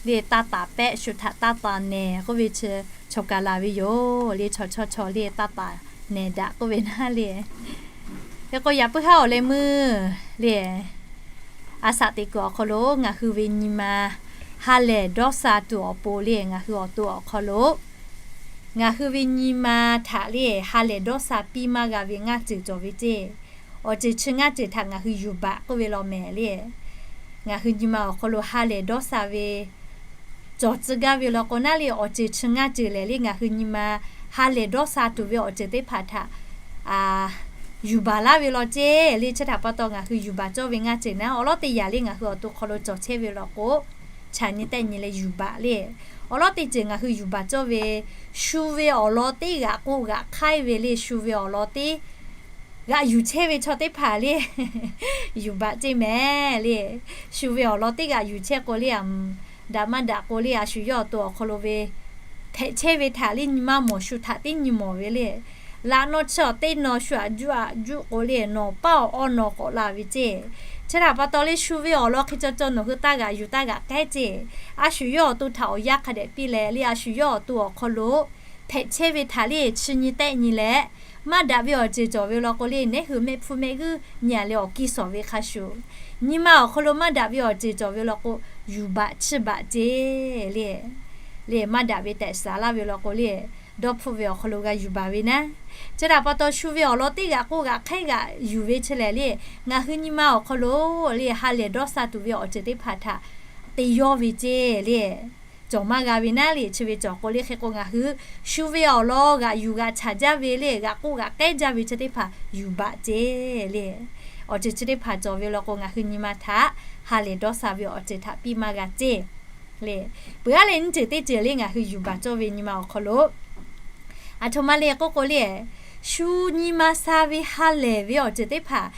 le taˇ taˍ pehˆ, shu htaꞈ taˇ taˍ nehˬ k'oˆ ve chi chaw kaꞈ laˬ ve yoˬ le. Chaw chawˇ chaw le taˇ taˍ nehˬ daꞈ k'oˆ ve naˉ le. Hk'e k'o yaꞈ puiˉ haˉ awˬ leh meuˇ le, a shaꞈ teꞈ kuiˬ awˬ hk'aw lo ngaˬ hui ve nyi ma ha lehˬ dawˇ sha tuˬ awˬ pon le, ngaˬ hui awˬ to awˬ hk'aw lo ngaˬ hui ve nyi ma htaꞈ le ha lehˬ dawˇ sha piˇ maˇ g'a ve ngaˇ ceuˬ cawˬ ve ceˇ. Awˬ ceuˬ chi ngaˇ ceuˬ htaꞈ ngaˬ hui yuˬ baꞈ k'oˆ ve law mehˍ le. Ngaˬ hui nyi ma awˬ hk'aw lo ha lehˬ dawˇ sha ve cawˬ tcuh gaˇ ve law k'o naˉ le, awˬ ceuˬ chi ngaˇ ceuˬ lehˬ le ngaˬ hui nyi ma ha lehˬ dawˇ sha tuˬ ve awˬ ceuˬ teˇ hpaˍ htaꞈ yuˬ baˬ laˇ ve law ceˇ le. Chi htaꞈ pa taw ngaˬ hui yuˬ baˬ cawˇ ve ngaˇ ceuˬ naˉ awˬ lawˉ teˇ yanˇ le ngaˬ hui awˬ to hk'aw lo cawˬ chehˇ ve law k'o, chaꞈ nyi tehˆ nyi leh yuˬ baˬ le. Awˬ lawˉ teˇ ceuˬ ngaˬ hui yuˬ baˬ cawˇ ve, shu ve awˬ lawn teˇ g'aꞈ k'o g'aꞈ hk'aiˉ ve le, shu ve awˬ lawn teˇ g'aꞈ yuˬ chehˇ ve chaw teˇ hpaˍ le, yuˬ baˬ ceˇ mehˍ le. Shu ve awˬ lawn teˇ g'aꞈ yuˬ chehˇ k'o le, daꞈ maˇ daꞈ k'o le, a shu yawˇ awˬ to awˬ hk'aw lo ve hpehꞈ chehˇ ve htaꞈ le nyi maˇ mawˬ, shu htaꞈ tiˉ nyi mawˬ ve le. Laꞈ naw chi awˬ teˇ naw shu aꞈ juˇ aꞈ juˇ k'o le, nawˬ paˉ awˬ awˇ naw k'awꞈ la ve ceˇ. Chi htaꞈ pa taw le shu ve awˬ lawn hk'e caw caw nawˬ hui taˇ g'aꞈ yuˬ taˇ g'aꞈ k'ehˉ ceˇ. A shu yawˇ awˬ to htaꞈ awˬ yanˇ hk'a dehꞈ piˇ leh le, a shu yawˇ awˬ to awˬ hk'aw lo hpehꞈ chehˇ ve htaꞈ le chi nyi tehˆ nyi leh, maˇ daꞈ ve awˬ ceuˬ cawˬ ve law k'o le, neˉ hui mehˆ hpfuhˇ mehˆ g'uˇ nyi a leh awˬ kiˇ shawˍ ve hk'a shuˍ, nyi ma awˬ hk'aw lo maˇ daꞈ ve awˬ ceuˬ cawˬ ve law k'o, yuˬ baˬ chiˇ baˬ ceˇ le. Le maˇ daꞈ ve tehꞈ shaˍ laˇ ve law k'o le, dawˇ hpfuhˆ ve awˬ hk'aw lo g'a yuˬ baˬ ve naˉ. Chi htaꞈ pa taw shu ve awˬ lawn teˇ g'aꞈ k'o g'aꞈ hk'aiˉ g'aꞈ yuˬ ve chi lehˬ le, ngaˬ hui nyi ma awˬ hk'aw lo le ha lehˬ dawˇ sha tuˬ ve awˬ ceuˬ teˇ hpaˍ htaꞈ te yawˇ ve ceˇ le. Cawˬ maˇ g'a ve naˉ le, chi ve cawˬ k'o le hk'e k'o ngaˬ hui shu ve awˬ lawn g'aꞈ yuˬ g'aꞈ chaˍ jaˇ ve le, g'aꞈ k'oˆ g'aꞈ k'ehˉ jaˇ ve chi teˇ hpaˍ yuˬ baˬ ceˇ le. Awˬ ceuˬ chi teˇ hpaˍ cawˬ ve law k'o ngaˬ hui nyi ma htaꞈ ha lehˬ dawˇ sha ve awˬ ceuˬ htaꞈ piˇ maˇ g'a ceˇ le. Peuˬ aˉ leh nyiˇ ceuˬ teˇ ceuˬ le ngaˬ hui yuˬ baˬ cawˇ ve nyi ma awˬ hk'aw lo aˬ htoꞈ ma le k'oˆ k'o le, shu nyi ma sha ve ha lehˬ ve awˬ ceuˬ teˇ hpaˍ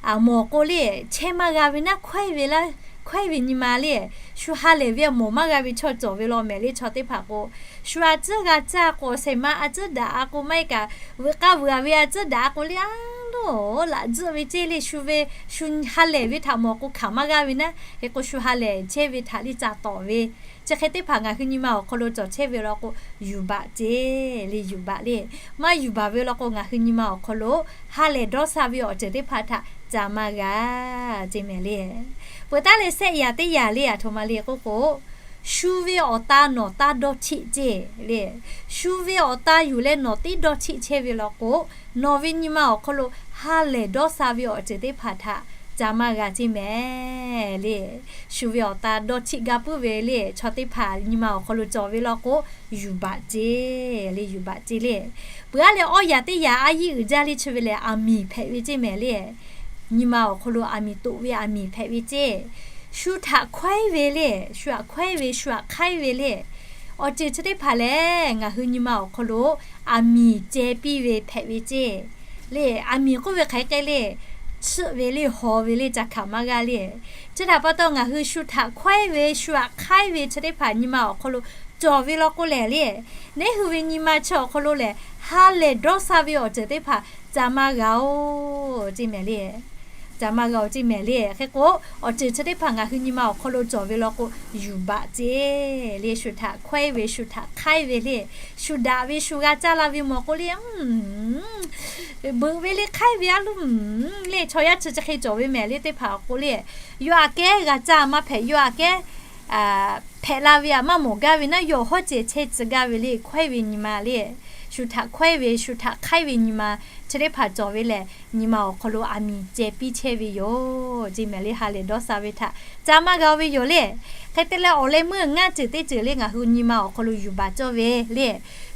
aˬ mawˬ k'o le, chehˇ maˇ g'a ve naˉ hkawehˇ ve laˇ, hkawehˇ ve nyi ma le, shu ha lehˬ ve mawˬ maˇ g'a ve chaw cawˬ ve law mehˍ le. Chaw teˇ hpaˍ k'o, shu a tcuhˉ g'a caˇ k'o, shehˍ ma a tcuhˉ daꞈ a k'o, maˇ heˆ kaꞈ veuꞈ k'a veuꞈ a ve a tcuhˉ daꞈ a k'o le, a loˬ laꞈ tzuhˆ ve ceˇ le. Shu ve shu ha lehˬ ve htaꞈ mawˬ k'o hkanˍ maˇ g'aˇ ve naˉ, hk'e k'o shu ha lehˬ chehˇ ve htaꞈ le ca tawˍ ve chi hk'e teˇ hpaˍ ngaˬ hui nyi ma awˬ hk'aw lo cawˬ chehˇ ve law k'o, yuˬ baˬ ceˇ le, yuˬ baˬ le. Maˇ yuˬ baˬ ve law k'o ngaˬ hui nyi ma awˬ hk'aw lo ha lehˬ dawˇ sha ve awˬ ceuˬ teˇ hpaˍ htaꞈ ca maˇ g'a ceˇ mehˍ le. Peuˬ taˉ leh shehˆ yaꞈ teˇ yaꞈ le aˬ htoꞈ ma le k'oˆ k'o, shu ve awˬ ta nawˬ taˇ dawˇ htiˆ ceˇ le. Shu ve awˬ ta yuˬ leh nawˬ tiˉ dawˇ htiˆ chehˇ ve law k'o, nawˬ ve nyi ma awˬ hk'aw lo ha lehˬ dawˇ sha ve awˬ ceuˬ teˇ hpaˍ htaꞈ ca maˇ g'a ceˇ mehˍ le. Shu ve awˬ ta dawˇ htiˆ gaˇ puiˉ ve le chaw teˇ hpaˍ nyi ma awˬ hk'aw lo cawˬ ve law k'o, yuˬ baˬ ceˇ le, yuˬ baˬ ceˇ le. Peuˬ aˉ leh awˇ yaꞈ teˇ yaꞈ a yiˇ uiˍ jaˇ le chi ve lehˬ, aˬ miˍ hpehꞈ ve ceˇ mehˍ le. Nyi ma awˬ hk'aw lo aˬ miˍ toꞈ ve aˬ miˍ hpehꞈ ve ceˇ. Shu htaꞈ hkawehˇ ve le, shu htaꞈ hkawehˇ ve, shu htaꞈ hk'aiˉ ve le. Awˬ ceuˬ chi teˇ hpaˍ lehˬ ngaˬ hui nyi ma awˬ hk'aw lo aˬ miˍ ceh piˇ ve hpehꞈ ve ceˇ le. Aˬ miˍ k'oˆ ve hk'aˬ hk'e le, chiˆ ve le, haw ve le, ca hkanˍ maˇ g'a le. Chi htaꞈ pa taw ngaˬ hui shu htaꞈ hkawehˇ ve, shu htaꞈ hk'aiˉ ve chi teˇ hpaˍ nyi ma awˬ hk'aw lo cawˬ ve law k'o lehˬ le, neˉ hui ve nyi ma chi awˬ hk'aw lo lehˬ ha lehˬ dawˇ sha ve awˬ ceuˬ teˇ hpaˍ ca maˇ g'a oˬ ceˇ mehˍ le. Ca maˇ g'a oˬ ceˇ mehˍ le. Hk'e k'o, awˬ ceuˬ chi teˇ hpaˍ ngaˬ hui nyi ma awˬ hk'aw lo cawˬ ve law k'o, yuˬ baˬ ceˇ le. Shu htaꞈ hkawehˇ ve, shu htaꞈ hk'aiˉ ve le, shu daꞈ ve shu g'a caˇ la ve mawˬ k'o le, beuꞈ ve le hk'aiˉ ve a loˬ le. Chaw yaˇ chi chi hk'e cawˬ ve mehˍ le teˇ hpaˍ k'o le, yawˇ aꞈ kehˉ g'a caˇ maˇ hpehꞈ, yawˇ aꞈ kehˉ hpehꞈ la ve aꞈ maˇ mawˬ gaˇ ve naˉ, yawˇ hawˉ ceh chehˇ tcuh gaˇ ve le hkawehˇ ve nyi ma le. Shu htaꞈ hkawehˇ ve, shu htaꞈ hk'aiˉ ve nyi ma chi teˇ hpaˍ cawˬ ve lehˬ, nyi ma awˬ hk'aw lo aˬ miˍ ceh piˇ chehˇ ve yoˬ ceˇ mehˍ le. Ha lehˬ dawˇ sha ve htaꞈ ca maˇ g'a ve yoˬ le. Hk'e te leh awˬ leh meuˇ ngaˇ ceuˬ teˇ ceuˬ le ngaˬ hui nyi ma awˬ hk'aw lo yuˬ baˬ cawˇ ve le,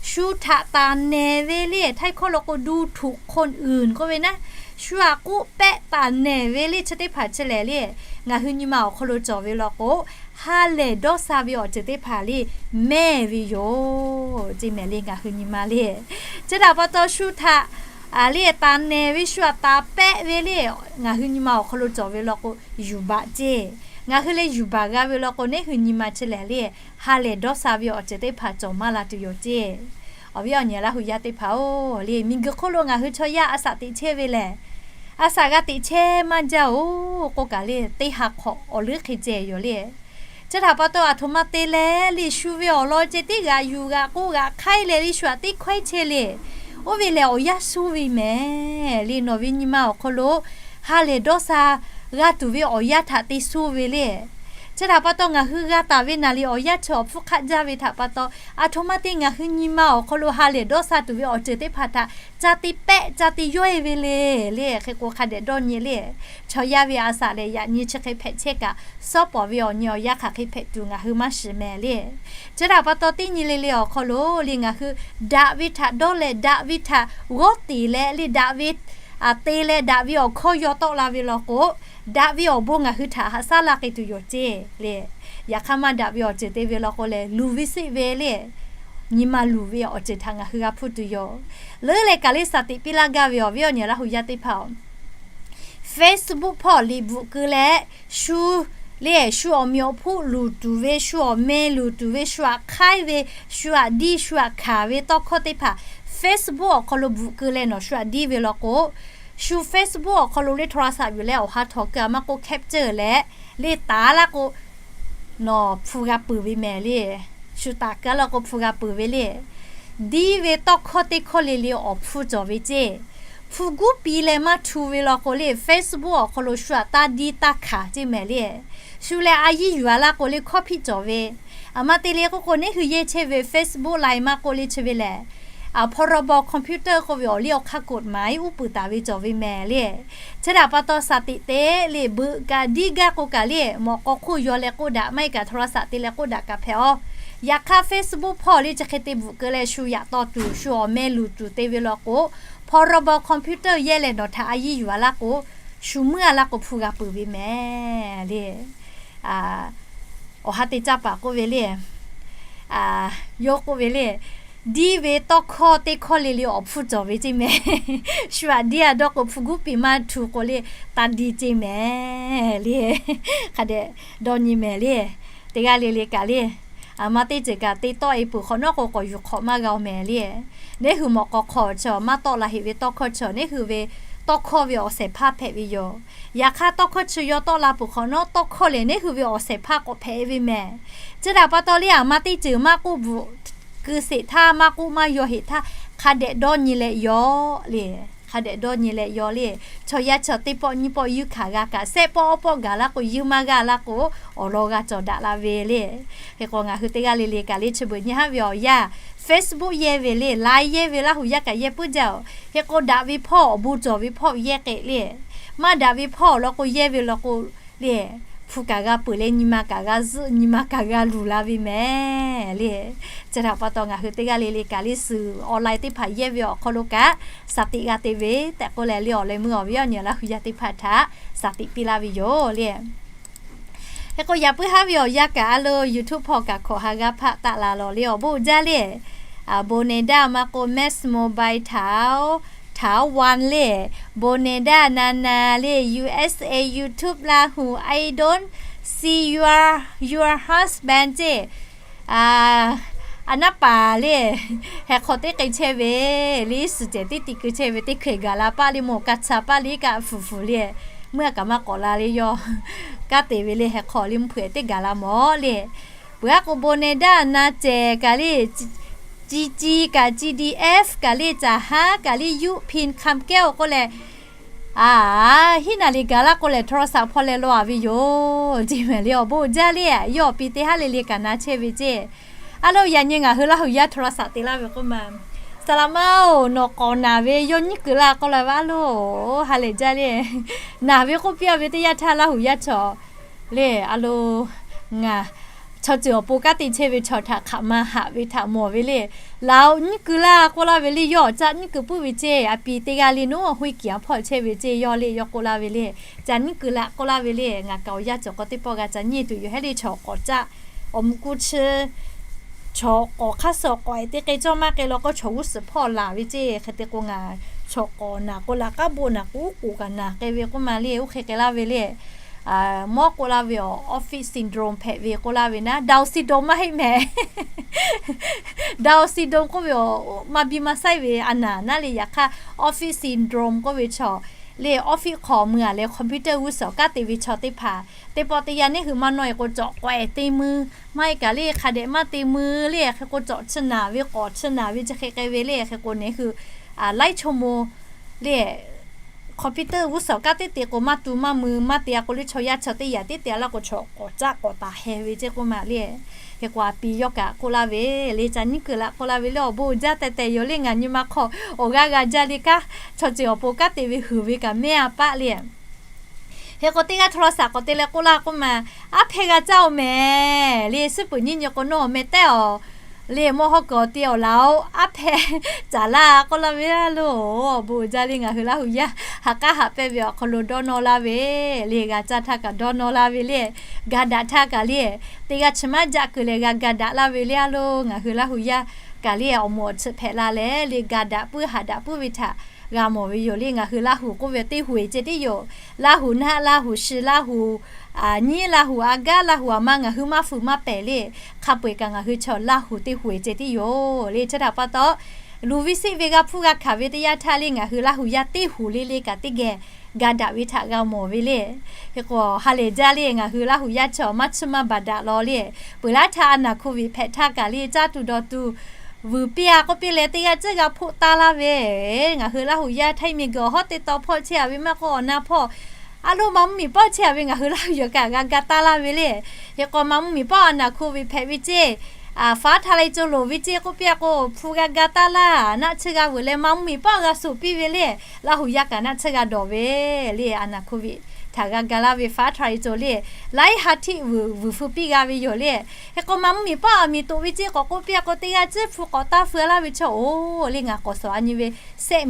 shu htaꞈ taˍ nehˬ ve le, htaiˇ hkawˇ lo k'o ดูถูกคนอื่น k'oˆ ve naˉ, shu aꞈ k'oˆ pehˆ taˍ nehˬ ve le chi teˇ hpaˍ chi lehˬ le, ngaˬ hui nyi ma awˬ hk'aw lo cawˬ ve law k'o, ha lehˬ dawˇ sha ve awˬ ceuˬ teˇ hpaˍ le mehˇ ve yoˬ ceˇ mehˍ le. Ngaˬ hui nyi ma le, chi htaꞈ pa taw shu htaꞈ le taˍ nehˬ ve shu aꞈ taˍ pehˆ ve le, ngaˬ hui nyi ma awˬ hk'aw lo cawˬ ve law k'o, yuˬ baꞈ ceˇ. Ngaˬ hui leh yuˬ baꞈ g'a ve law k'o, neˇ hui nyi ma chi lehˬ le, ha lehˬ dawˇ sha ve awˬ ceuˬ teˇ hpaˍ cawˬ maˇ la tuˬ yoˬ ceˇ. Awˬ viˉ awˬ nyi Laˇ hu yaˇ teˇ hpaˍ-oˬ, le miˬguiˬ hk'oˆ lo ngaˬ hui chaw yaˇ a shaꞈ teꞈ chehˇ ve lehˬ, a shaꞈ g'a teꞈ chehˇ maˇ jaˇ-oˬ k'oˆ kaꞈ le, teˇ ha hk'awꞈ awˬ leuˉ hk'e ceh yoˬ le. Chi htaꞈ pa taw, aˬ htoꞈ ma te leh le, shu ve awˬ lawn ceh tiˉ g'aꞈ yuˬ g'aꞈ k'oˆ g'aꞈ hk'aiˉ leh le, shu aꞈ teˇ hkawehˇ chehˇ le. Oˇ ve lehˬ, awˬ yanˇ suh ve mehˍ le. Nawˬ ve nyi ma awˬ hk'aw lo ha lehˬ dawˇ sha g'a tuˬ ve awˬ yanˇ htaꞈ te suh ve le. Chi htaꞈ pa taw, ngaˬ hui g'a taˍ ve naˍ riˍ awˬ yanˇ chi awˬ hpfuhˇ hk'aˆ jaˇ ve htaꞈ pa taw, aˬ htoꞈ ma te ngaˬ hui nyi ma awˬ hk'aw lo ha lehˬ dawˇ sha tuˬ ve awˬ ceuˬ teˇ hpaˍ htaꞈ ca te pehˆ ca te yawˇ e ve le. Le hk'e k'o, hk'a dehꞈ dawˇ nyi le. Chaw yaˇ ve a shaꞈ lehˬ, yaꞈ nyi chi hk'e hpehꞈ chehˇ kaꞈ, sawˉ pawˍ ve awˬ nyi awˬ yanˇ hk'aˬ hk'e hpehꞈ tuˬ ngaˬ hui maˇ shiˍ mehˍ le. Chi htaꞈ pa taw, teˇ nyi le le awˬ hk'aw lo le, ngaˬ hui daꞈ ve htaꞈ dawˇ leh, daꞈ ve htaꞈ g'awˇ tiˍ leh le, daꞈ ve te leh daꞈ ve awˬ hkawˇ yaw tawˆ la ve law k'o, daꞈ ve awˬ bon ngaˬ hui htaꞈ haꞈ shaˉ la k'ai tuˬ yoˬ ceˇ le. Yaꞈ hk'aˇ, maˇ daꞈ ve awˬ ceuˬ te ve law k'o lehˬ, luˬ ve sheˆ ve le, nyi ma luˬ ve awˬ ceuˬ htaꞈ ngaˬ hui g'a hpuˇ tuˬ yoˬ. Leuˉ leh kaꞈ le, shaˍ tiꞈ piˇ laˇ gaˇ ve awˬ viˉ awˬ nyi Laˇ hu yaˇ teˇ hpaˍ-oˬ, Facebook hpawˇ liꞈ bvuhꞈ keu leh, shu le, shu awˬ meꞈ awˬ hponˇ luˬ tuˬ ve, shu awˬ meh luˬ tuˬ ve, shu aꞈ hk'aiˉ ve, shu aꞈ diˇ, shu aꞈ hkanˍ ve tawˇ hkawˇ teˇ hpaˍ Facebook awˬ hk'aw lo bvuhꞈ keu leh nawˬ shu aꞈ diˇ ve law k'o, shu Facebook awˬ hk'aw lo le โทรศัพท์ yuˬ leh awˬ ha htawnˍ keu a maˇ k'oˆ แคปเจอร์ leh le taˍ laˇ k'o, nawˬ hpu g'a peuˬ ve mehˍ le. Shu taˍ keu laˇ k'o hpu g'a peuˬ ve le. Diˇ ve tawˇ hkawˇ teˇ hkawˇ le le awˬ hpfuhˇ cawˬ ve ceˇ. Hpu guˉ pi leh maˇ htu ve law k'o le, Facebook awˬ hk'aw lo shu aꞈ taˇ diˇ taˇ hkanˍ ceˇ mehˍ le. Shu leh a yiˇ yuˬ a laˇ k'o le hkawˇ hpiˆ cawˬ ve. Aˬ ma te le k'oˆ k'o, neˇ hui yehˇ chehˇ ve Facebook, Line maˇ k'oˆ le chi ve lehˬ, พรบคอมพิวเตอร์ k'oˆ ve awˬ liˇ awˬ hk'aˇ กฎหมาย uˉ peunˍ taˍ ve cawˬ ve mehˍ le. Chi htaꞈ pa taw, shaˍ tiꞈ te le beuꞈ kaꞈ diˇ gaˇ k'o kaꞈ le, mawꞈ k'aw hk'oˆ yaw leh k'oˆ daꞈ, maˇ heˆ kaꞈ โทรศัพท์ te leh k'oˆ daꞈ kaꞈ hpehꞈ-oˬ. Yaꞈ hk'aˇ, Facebook hpawˇ le chi hk'e te bvuhꞈ keu leh shu yaꞈ taw tuˬ, shu awˬ meh luˬ tuˬ te ve law k'o, พรบคอมพิวเตอร์ yehˇ leh nawˬ htaꞈ a yiˇ yuˬ a laˇ k'o, shu meuˇ a laˇ k'o hpu g'a peuˬ ve mehˍ le. Awˬ ha te caˇ paˍ k'oˆ ve le, yawˇ k'oˆ ve le, diˇ ve tawˇ hkawˇ teˇ hkawˇ le le awˬ hpfuhˇ cawˬ ve ceˇ mehˍ. Shu aꞈ diˇ a dawˇ k'o, hpu guˉ pi maˇ htu k'o le, taˇ diˇ ceˇ mehˍ le. Hk'a dehꞈ dawˇ nyi mehˍ le. Teˇ g'aˇ le le kaꞈ le, aˬ ma teˇ ceuˬ kaꞈ te tawˆ e peuˬ hk'awꞈ nawˉ k'o, k'awꞈ yuˬ hk'awꞈ maˇ g'a-oˬ mehˍ le. Neˇ hui mawꞈ k'aw hk'aw chi maˇ tawˆ la heꞈ ve tawˇ hkawˇ chi, neˇ hui ve tawˇ hkawˇ ve awˬ shehˍ hpaˇ hpehꞈ ve yoˬ. Yaꞈ hk'aˇ, tawˇ hkawˇ chi yaw tawˆ la peuˬ hk'awꞈ nawˉ, tawˇ hkawˇ lehˬ neˇ hui ve awˬ shehˍ hpaˇ k'awꞈ hpehꞈ ve mehˍ. Chi htaꞈ pa taw le, aˬ ma teˇ ceuˬ maˇ k'oˆ bvuhꞈ keu sheˍ htaˇ, maˇ k'oˆ maˇ yaw heꞈ htaˇ, hk'a dehꞈ dawˇ nyi leh yaw le. Hk'a dehꞈ dawˇ nyi leh yaw le. Chaw yaˇ chi teˇ pawˆ nyiˇ pawˆ yuˇ hkanˍ g'a kaꞈ, shehˆ pawˆ awˇ pawˆ gaˬ laˇ k'o, yuˇ maˇ g'a laˇ k'o, awˬ lawn g'a cawˬ daꞈ la ve le. Hk'e k'o, ngaˬ hui teˇ g'aˇ le le kaꞈ le, chi beuꞈ nyi haˉ ve awˬ yanˇ, Facebook yehˇ ve le, Line yehˇ ve Laˇ hu yaˇ kaꞈ yehˇ puiˉ jaˇ-oˬ. Hk'e k'o, daꞈ ve hpawˇ awˬ bon cawˬ ve hpawˇ yehˇ k'e le. Maˇ daꞈ ve hpawˇ awˬ lawn k'o, yehˇ ve law k'o le, hpu kaꞈ g'a peuˬ leh nyi ma kaꞈ g'a zuhˆ, nyi ma kaꞈ g'a luˬ la ve mehˍ le. Chi htaꞈ pa taw, ngaˬ hui teˇ g'aˇ le le kaꞈ le, suhˍ online teˇ hpaˍ yehˇ ve awˬ hk'aw lo kaꞈ shaˍ tiꞈ g'a te ve tehꞈ k'oˆ leh le, awˬ leh meuˇ awˬ viˉ awˬ nyi Laˇ hu yaˇ teˇ hpaˍ htaꞈ shaˍ tiꞈ piˇ laˇ ve yoˬ le. Hk'e k'o, yaꞈ puiˉ haˉ ve awˬ yanˇ kaꞈ a lo YouTube hpawˇ kaꞈ hkawꞈ ha g'a hpaˆ taˆ la lawˬ le, awˬ bon jaˇ le. Boneda maˇ k'o, Max Mobile Taiwan le, Boneda Nana le, U S A YouTube Laˇ hu, I don't see your, your husband ceˇ. A naˉ paˍ le, heh hk'aw teˇ k'ai chehˇ ve le, suhˍ cehˬ teˇ tiꞈ keu chehˇ ve teˇ hkeh gaˬ la paˆ le, mawˬ ka cha paˆ le kaꞈ fuˍ fuˍ le, meuˇ a kaꞈ maˇ k'awꞈ la le, yawˇ kanˉ te ve le, heh hk'aw le mvuhˇ hpeuꞈ teˇ gaˬ la mawˬ le. Peuˬ a k'o, Boneda Na cehˬ kaꞈ le, Ci Ci kaꞈ, G D F kaꞈ le, Caˍ haˉ kaꞈ le, Yuˆ Hpin Hk'am Kehˉ-oˬ k'oˆ leh, a, hiˉ naˍ riˍ gaˬ laˇ k'o lehˬ, โทรศัพท์ hpawˇ leh law a ve yoˬ ceˇ mehˍ le, awˬ bon jaˇ le. Yawˇ awˬ pi teˇ haˉ le le kaꞈ na chehˇ ve ceˇ. A lo, yaꞈ nyi ngaˬ hui Laˇ hu yaˇ โทรศัพท์ te laˇ ve k'oˆ ma, Saˍ laꞈ maˇ-oˬ, nawˬ k'awꞈ naˬ ve yawˇ nyiˉ keu laˇ k'oˆ la ve a lo, ha lehˬ jaˇ le. Naˬ ve k'oˆ piˇ a ve teˇ yanˇ htaˇ Laˇ hu yaˇ chaw le, a lo, ngaˬ chaw ceuˬ awˬ pon kanˉ te chehˇ ve chaw htaꞈ hk'aˬ ma haꞈ ve htaꞈ mawˬ ve le. Laˬ-oˬ, nyiˉ keu laˇ k'oˆ laˇ ve le, yawˇ awˬ caˆ nyiˉ keu puiˉ ve ceˇ. A pi teˇ g'aˇ le naˉ huˉ kiˍ a hpawˇ chehˇ ve ceˇ, yawˇ le yawˇ k'oˆ laˇ ve le. Ca nyiˉ keu laˇ k'oˆ laˇ ve le, ngaˬ kaꞈ awˬ yanˇ cawˬ k'aw teˇ pawˆ g'a ca nyi tuˬ yoˬ, hehˉ le chaw k'awꞈ caˆ awˬ mvuhꞈ ku chi chaw k'awꞈ hk'aˇ suh k'awꞈ ehˍ te k'ai cawˇ maˇ k'ai law k'o, chaw g'uˇ suhˍ hpawˇ laˬ ve ceˇ. Hk'e te k'o, ngaˬ chaw k'awꞈ naˬ k'o laꞈ k'aˉ bon naˬ k'o, uˉ k'oˍ kaꞈ naˬ k'ai ve k'oˆ ma le, oˇ hk'e k'ai laˇ ve le. Mawˇ k'oˆ laˇ ve awˬ office syndrome hpehꞈ ve k'oˆ laˇ ve naˉ, Down syndrome maˇ heˆ mehˍ. Down syndrome k'oˆ ve awˬ maˇ biˇ maˇ saiˉ ve a naˍ naˉ le. Yaꞈ hk'aˇ office syndrome k'oˆ ve chaw le, office hk'aw mui a leh computer g'uˇ suhˍ awˬ kanˉ te ve chaw teˇ hpaˍ, teˇ pawˆ teˇ yanˇ neˇ hui maˇ nawˇ e k'o, cawꞈ k'awꞈ ehˍ te mui, maˇ heˆ kaꞈ le hk'a dehꞈ maˇ te mui le. Hk'e k'o, cawꞈ chi naˬ ve k'awꞈ chi naˬ ve chi hk'e k'ai ve le. Hk'e k'o, neˇ hui laiˉ chaw mo le computer g'uˇ suhˍ awˬ kanˉ teˇ te k'o, maˇ tu maˇ mui, maˇ te a k'o le, chaw yaˇ chaw teˇ yaꞈ teˇ te a laˇ k'o, chaw k'awꞈ caˆ k'awꞈ taˍ heh ve ceˇ k'oˆ ma le. Hk'e k'o, a pi yawˇ kaꞈ k'oˆ laˇ ve le, ca nyiˉ kuiˬ laꞈ k'oˆ laˇ ve le, awˬ bon uiˍ jaˇ tehꞈ tehꞈ yoˬ le. Ngaˬ nyi ma hk'aw awˬ g'aˇ g'a jaˇ le kanˉ, chaw ceuˬ awˬ pon kanˉ te ve huiˍ ve kaꞈ mehˉ a paˆ le. Hk'e k'o, teˇ g'aˇ chaw law saˍ k'awꞈ te leh k'oˆ laˇ k'oˆ ma, aˉ hpehˇ g'a caˇ oˬ mehˍ le, suhˉ peuˬ nyiˇ nyi k'o, nawˬ awˬ meh tehˉ awˬ le, mawˇ hawˉ kuiˬ awˬ te awˬ laˬ oˬ, aˉ hpehˇ caˍ laˇ k'oˆ laˇ ve a loˬ. Awˬ bon uiˍ jaˇ le, ngaˬ hui Laˇ huˍ yaˇ ha k'aˉ haꞈ pehˇ ve awˬ hk'aw lo dawˇ nawˇ laˇ ve le, g'a caˇ htaˇ kaꞈ dawˇ nawˇ laˇ ve le, ga daꞈ htaˇ kaꞈ le, teˇ g'aˇ chi maˇ jaˆ kuiˬ leh g'a ga daꞈ laˇ ve le a loˬ. Ngaˬ hui Laˇ huˍ yaˇ kaꞈ le, awˬ moˍ awˬ tsuhꞈ hpehꞈ la leh le, ga daꞈ puiˉ haꞈ daꞈ puiˉ ve htaꞈ g'a mawˬ ve yoˬ le. Ngaˬ hui Laˇ huˍ k'oˆ ve teˇ huiˍ ceh tiˉ yoˬ. Laˇ huˍ naˆ, Laˇ huˍ shi, Laˇ huˍ nyiˉ, Laˇ huˍ a gaˉ, Laˇ huˍ a ma, ngaˬ hui maˇ fuiˍ maˇ pehˍ le. Hk'a peu eˬ kaꞈ ngaˬ hui chaw Laˇ huˍ teˇ huiˍ ceh tiˉ yoˬ le. Chi htaꞈ pa taw, luˬ ve seˆ ve g'a hpuˇ g'a hkanˍ ve teˇ yanˇ htaˇ le, ngaˬ hui Laˇ huˍ yaˇ teˇ huˍ le le kaꞈ teˇ geh ga daꞈ ve htaꞈ g'a mawˬ ve le. Hk'e k'o, ha lehˬ jaˇ le, ngaˬ hui Laˇ huˍ yaˇ chaw maˇ chiˇ maˇ baˬ daꞈ law le. Peuˬ laˉ htaˇ a naˬ hk'oˆ viꞈ hpehꞈ htaˇ kaꞈ le, caˇ tuˬ dawˬ tuˬ vuiˬ piˇ a k'oˆ piˇ leh, teˇ g'aˇ tcuhˉ g'a hpoˆ taˇ laˇ ve, ngaˬ hui Laˇ huˍ yaˇ htaˇ miˬ guiˬ awˬ hawˉ teˇ taw hpawˇ chehˇ a ve maˇ k'oˆ, awˬ na hpawˇ a loˉ ma mvuhˇ miˬ pawˆ chehˇ a ve ngaˬ hui Laˇ huˍ yaˇ kaꞈ g'a ga taˇ laˇ ve le. Hk'e k'o, ma mvuhˇ miˬ pawˆ a naˬ hk'oˆ viꞈ hpehꞈ ve ceˇ, faˉ htaꞈ leh co loˍ ve ceˇ k'oˆ piˇ a k'o, hpu g'a ga taˇ laˇ, naˆ tsuhˇ g'a vuiˬ leh ma mvuhˇ miˬ pawˆ g'a suˍ piˇ ve le. Laˇ huˍ yaˇ kaꞈ naˆ tsuhˇ g'a dawˬ ve le. A naˬ hk'oˆ viꞈ htaꞈ g'a ga laˇ ve faˉ htaꞈ leh co le, laiˉ ha htiˆ vuiˬ vuiˬ feu piˇ g'a ve yoˬ le. Hk'e k'o, ma mvuhˇ miˬ pawˆ a miˬ toꞈ ve ceˇ k'awꞈ k'oˆ piˇ a k'o, teˇ g'aˇ tcuhˉ hpu k'awꞈ taˇ feu laˇ ve chaw oˬ le. Ngaˬ k'awꞈ shawˍ a nyi ve, sehˆ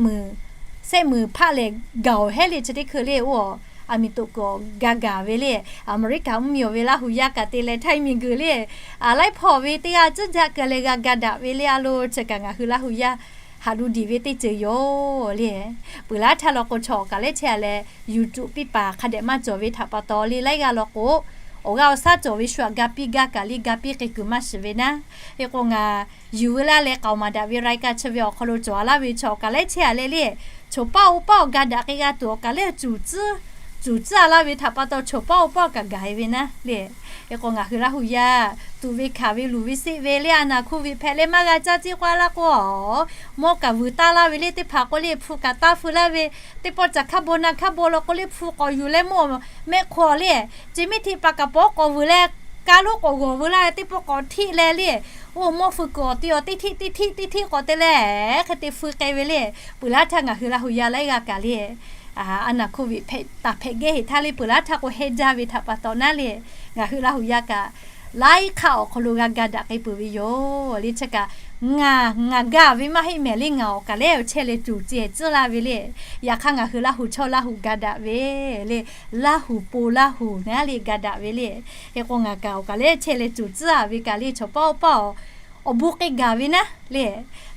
muiˬ hpaˆ lehˬ gaˬ oˬ hehˉ le. Chi teˇ hkui le oˇ a miˬ toꞈ kuiˬ awˬ ga gaˬ ve le. Aˍmeˍriˆkaˍ mvuhˇ miˬ awˬ ve Laˇ huˍ yaˇ kaꞈ te leh htaˇ miˬ guiˬ le, a laiˉ hpawˇ ve teˇ g'aˇ tcuhˉ jaˇ keu leh g'a ga daꞈ ve le a loˬ. Chi kaꞈ ngaˬ hui Laˇ huˍ yaˇ haꞈ lu diˬ ve teˇ ceuˬ yoˬ le. Peuˬ laˉ htaˇ law k'o, chaw awˬ kaˬ lehˉ chehˇ a leh YouTube piˇ paˍ hk'a dehꞈ maˇ cawˬ ve htaꞈ pa taw le, laiˉ g'aˇ law k'o, awˬ g'aˇ awˬ shaˉ cawˬ ve shu aꞈ ga piˇ gaˇ kaꞈ le, ga piˇ k'ai kuiˬ maˇ shiˍ ve naˉ. Hk'e k'o, ngaˬ yuˬ veu laˇ leh k'aoˍ maˍ daꞈ ve raiˍ kaꞈ chi ve awˬ hk'aw lo cawˬ a laˇ ve chaw awˬ kaˬ lehˉ chehˇ a leh le, choˬ pawˆ oˇ pawˆ ga daꞈ k'ai g'a tuˬ awˬ kaˬ lehˉ cuˬ tcuhˉ, cuˬ tcuhˉ a laˇ ve htaꞈ pa taw choˬ pawˆ oˇ pawˆ kaꞈ gaˬ e ve naˉ le. Hk'e k'o, ngaˬ hui Laˇ huˍ yaˇ tuꞈ ve hkanˍ ve luˬ ve seˆ ve le, a naˬ hk'oˆ viꞈ hpehꞈ leh maˇ g'a caˇ ceˇ k'oˆ a laˇ k'o, mawˇ kaꞈ vuiˬ taˇ laˇ ve le, teˇ hpaˍ k'o le hpu kaꞈ taˇ feu laˇ ve, teˇ pawˆ caˬ hk'aˇ bon naˆ hk'aˇ bon law k'o le hpu k'awꞈ yuˬ leh mawˇ mehˆ hk'aw le, ce miˉ htiˆ pa kaꞈ pawˉ k'awꞈ vuiˬ leh, kaˇ lonˉ k'awꞈ g'awˬ veu laˇ ve, teˇ pawˆ k'awꞈ htiˆ leh le, oˇ mawˇ feu kuiˬ awˬ te awˬ teˇ htiˆ teˇ htiˆ teˇ htiˆ k'awꞈ te leh, hk'e te feu k'ai ve le. Peuˬ laˉ htaˇ ngaˬ hui Laˇ huˍ yaˇ laiˉ g'aˇ kaꞈ le, a naˬ hk'oˆ viꞈ htaꞈ hpehꞈ gehˇ heˍ htaˇ le, peuˬ laˉ htaˇ k'o hehˇ jaˇ ve htaꞈ pa taw naˉ le, ngaˬ hui Laˇ huˍ yaˇ kaꞈ laiˉ hk'aˇ awˬ hk'aw lo g'a ga daꞈ k'ai peuˬ ve yoˬ le. Chi kaꞈ ngaˬ, ngaˬ gaˬ ve maˇ heˆ mehˍ le, ngaˬ awˬ kaˬ lehˉ awˬ chehˇ leh tuˬ ceh tcuhˉ laˇ ve le. Yaꞈ hk'aˇ ngaˬ hui Laˇ huˍ chaw Laˇ huˍ ga daꞈ ve le, Laˇ huˍ po Laˇ huˍ naˉ le ga daꞈ ve le. Hk'e k'o, ngaˬ kaꞈ awˬ kaˬ lehˉ chehˇ leh tuˬ tcuhˉ a ve kaꞈ le, chaw pawˆ oˇ pawˆ awˬ bon k'ai gaˬ ve naˉ le.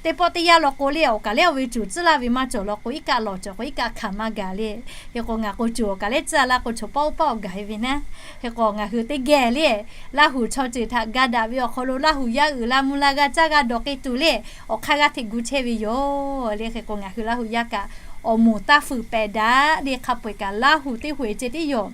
Teˇ pawˆ teˇ yanˇ law k'o le, awˬ kaˬ lehˉ awˬ ve tuˬ tcuhˉ laˇ ve maˇ cawˬ law k'o, iˉ kaˆ lawˬ cawˬ k'o iˉ kaˆ hkanˍ maˇ gaˬ le. Hk'e k'o, ngaˬ k'o cuˬ awˬ kaˬ lehˉ tcuhˉ a laˇ k'o, chaw pawˆ oˇ pawˆ awˬ gaˬ e ve naˉ. Hk'e k'o, ngaˬ hui teˇ geh le, Laˇ huˍ chaw ceuˬ htaꞈ ga daꞈ ve awˬ hk'aw lo Laˇ huˍ yaˇ uiˍ la mvuh la g'a caˇ g'a dawˬ k'ai tuˬ le, awˬ hk'aˇ g'aˇ hteꞈ gu chehˇ ve yoˬ le. Hk'e k'o, ngaˬ hui Laˇ huˍ yaˇ kaꞈ awˬ moˍ taˇ fuiˍ pehˍ daꞈ le, hk'a peu eˬ kaꞈ Laˇ huˍ teˇ huiˍ ceh tiˉ yoˬ.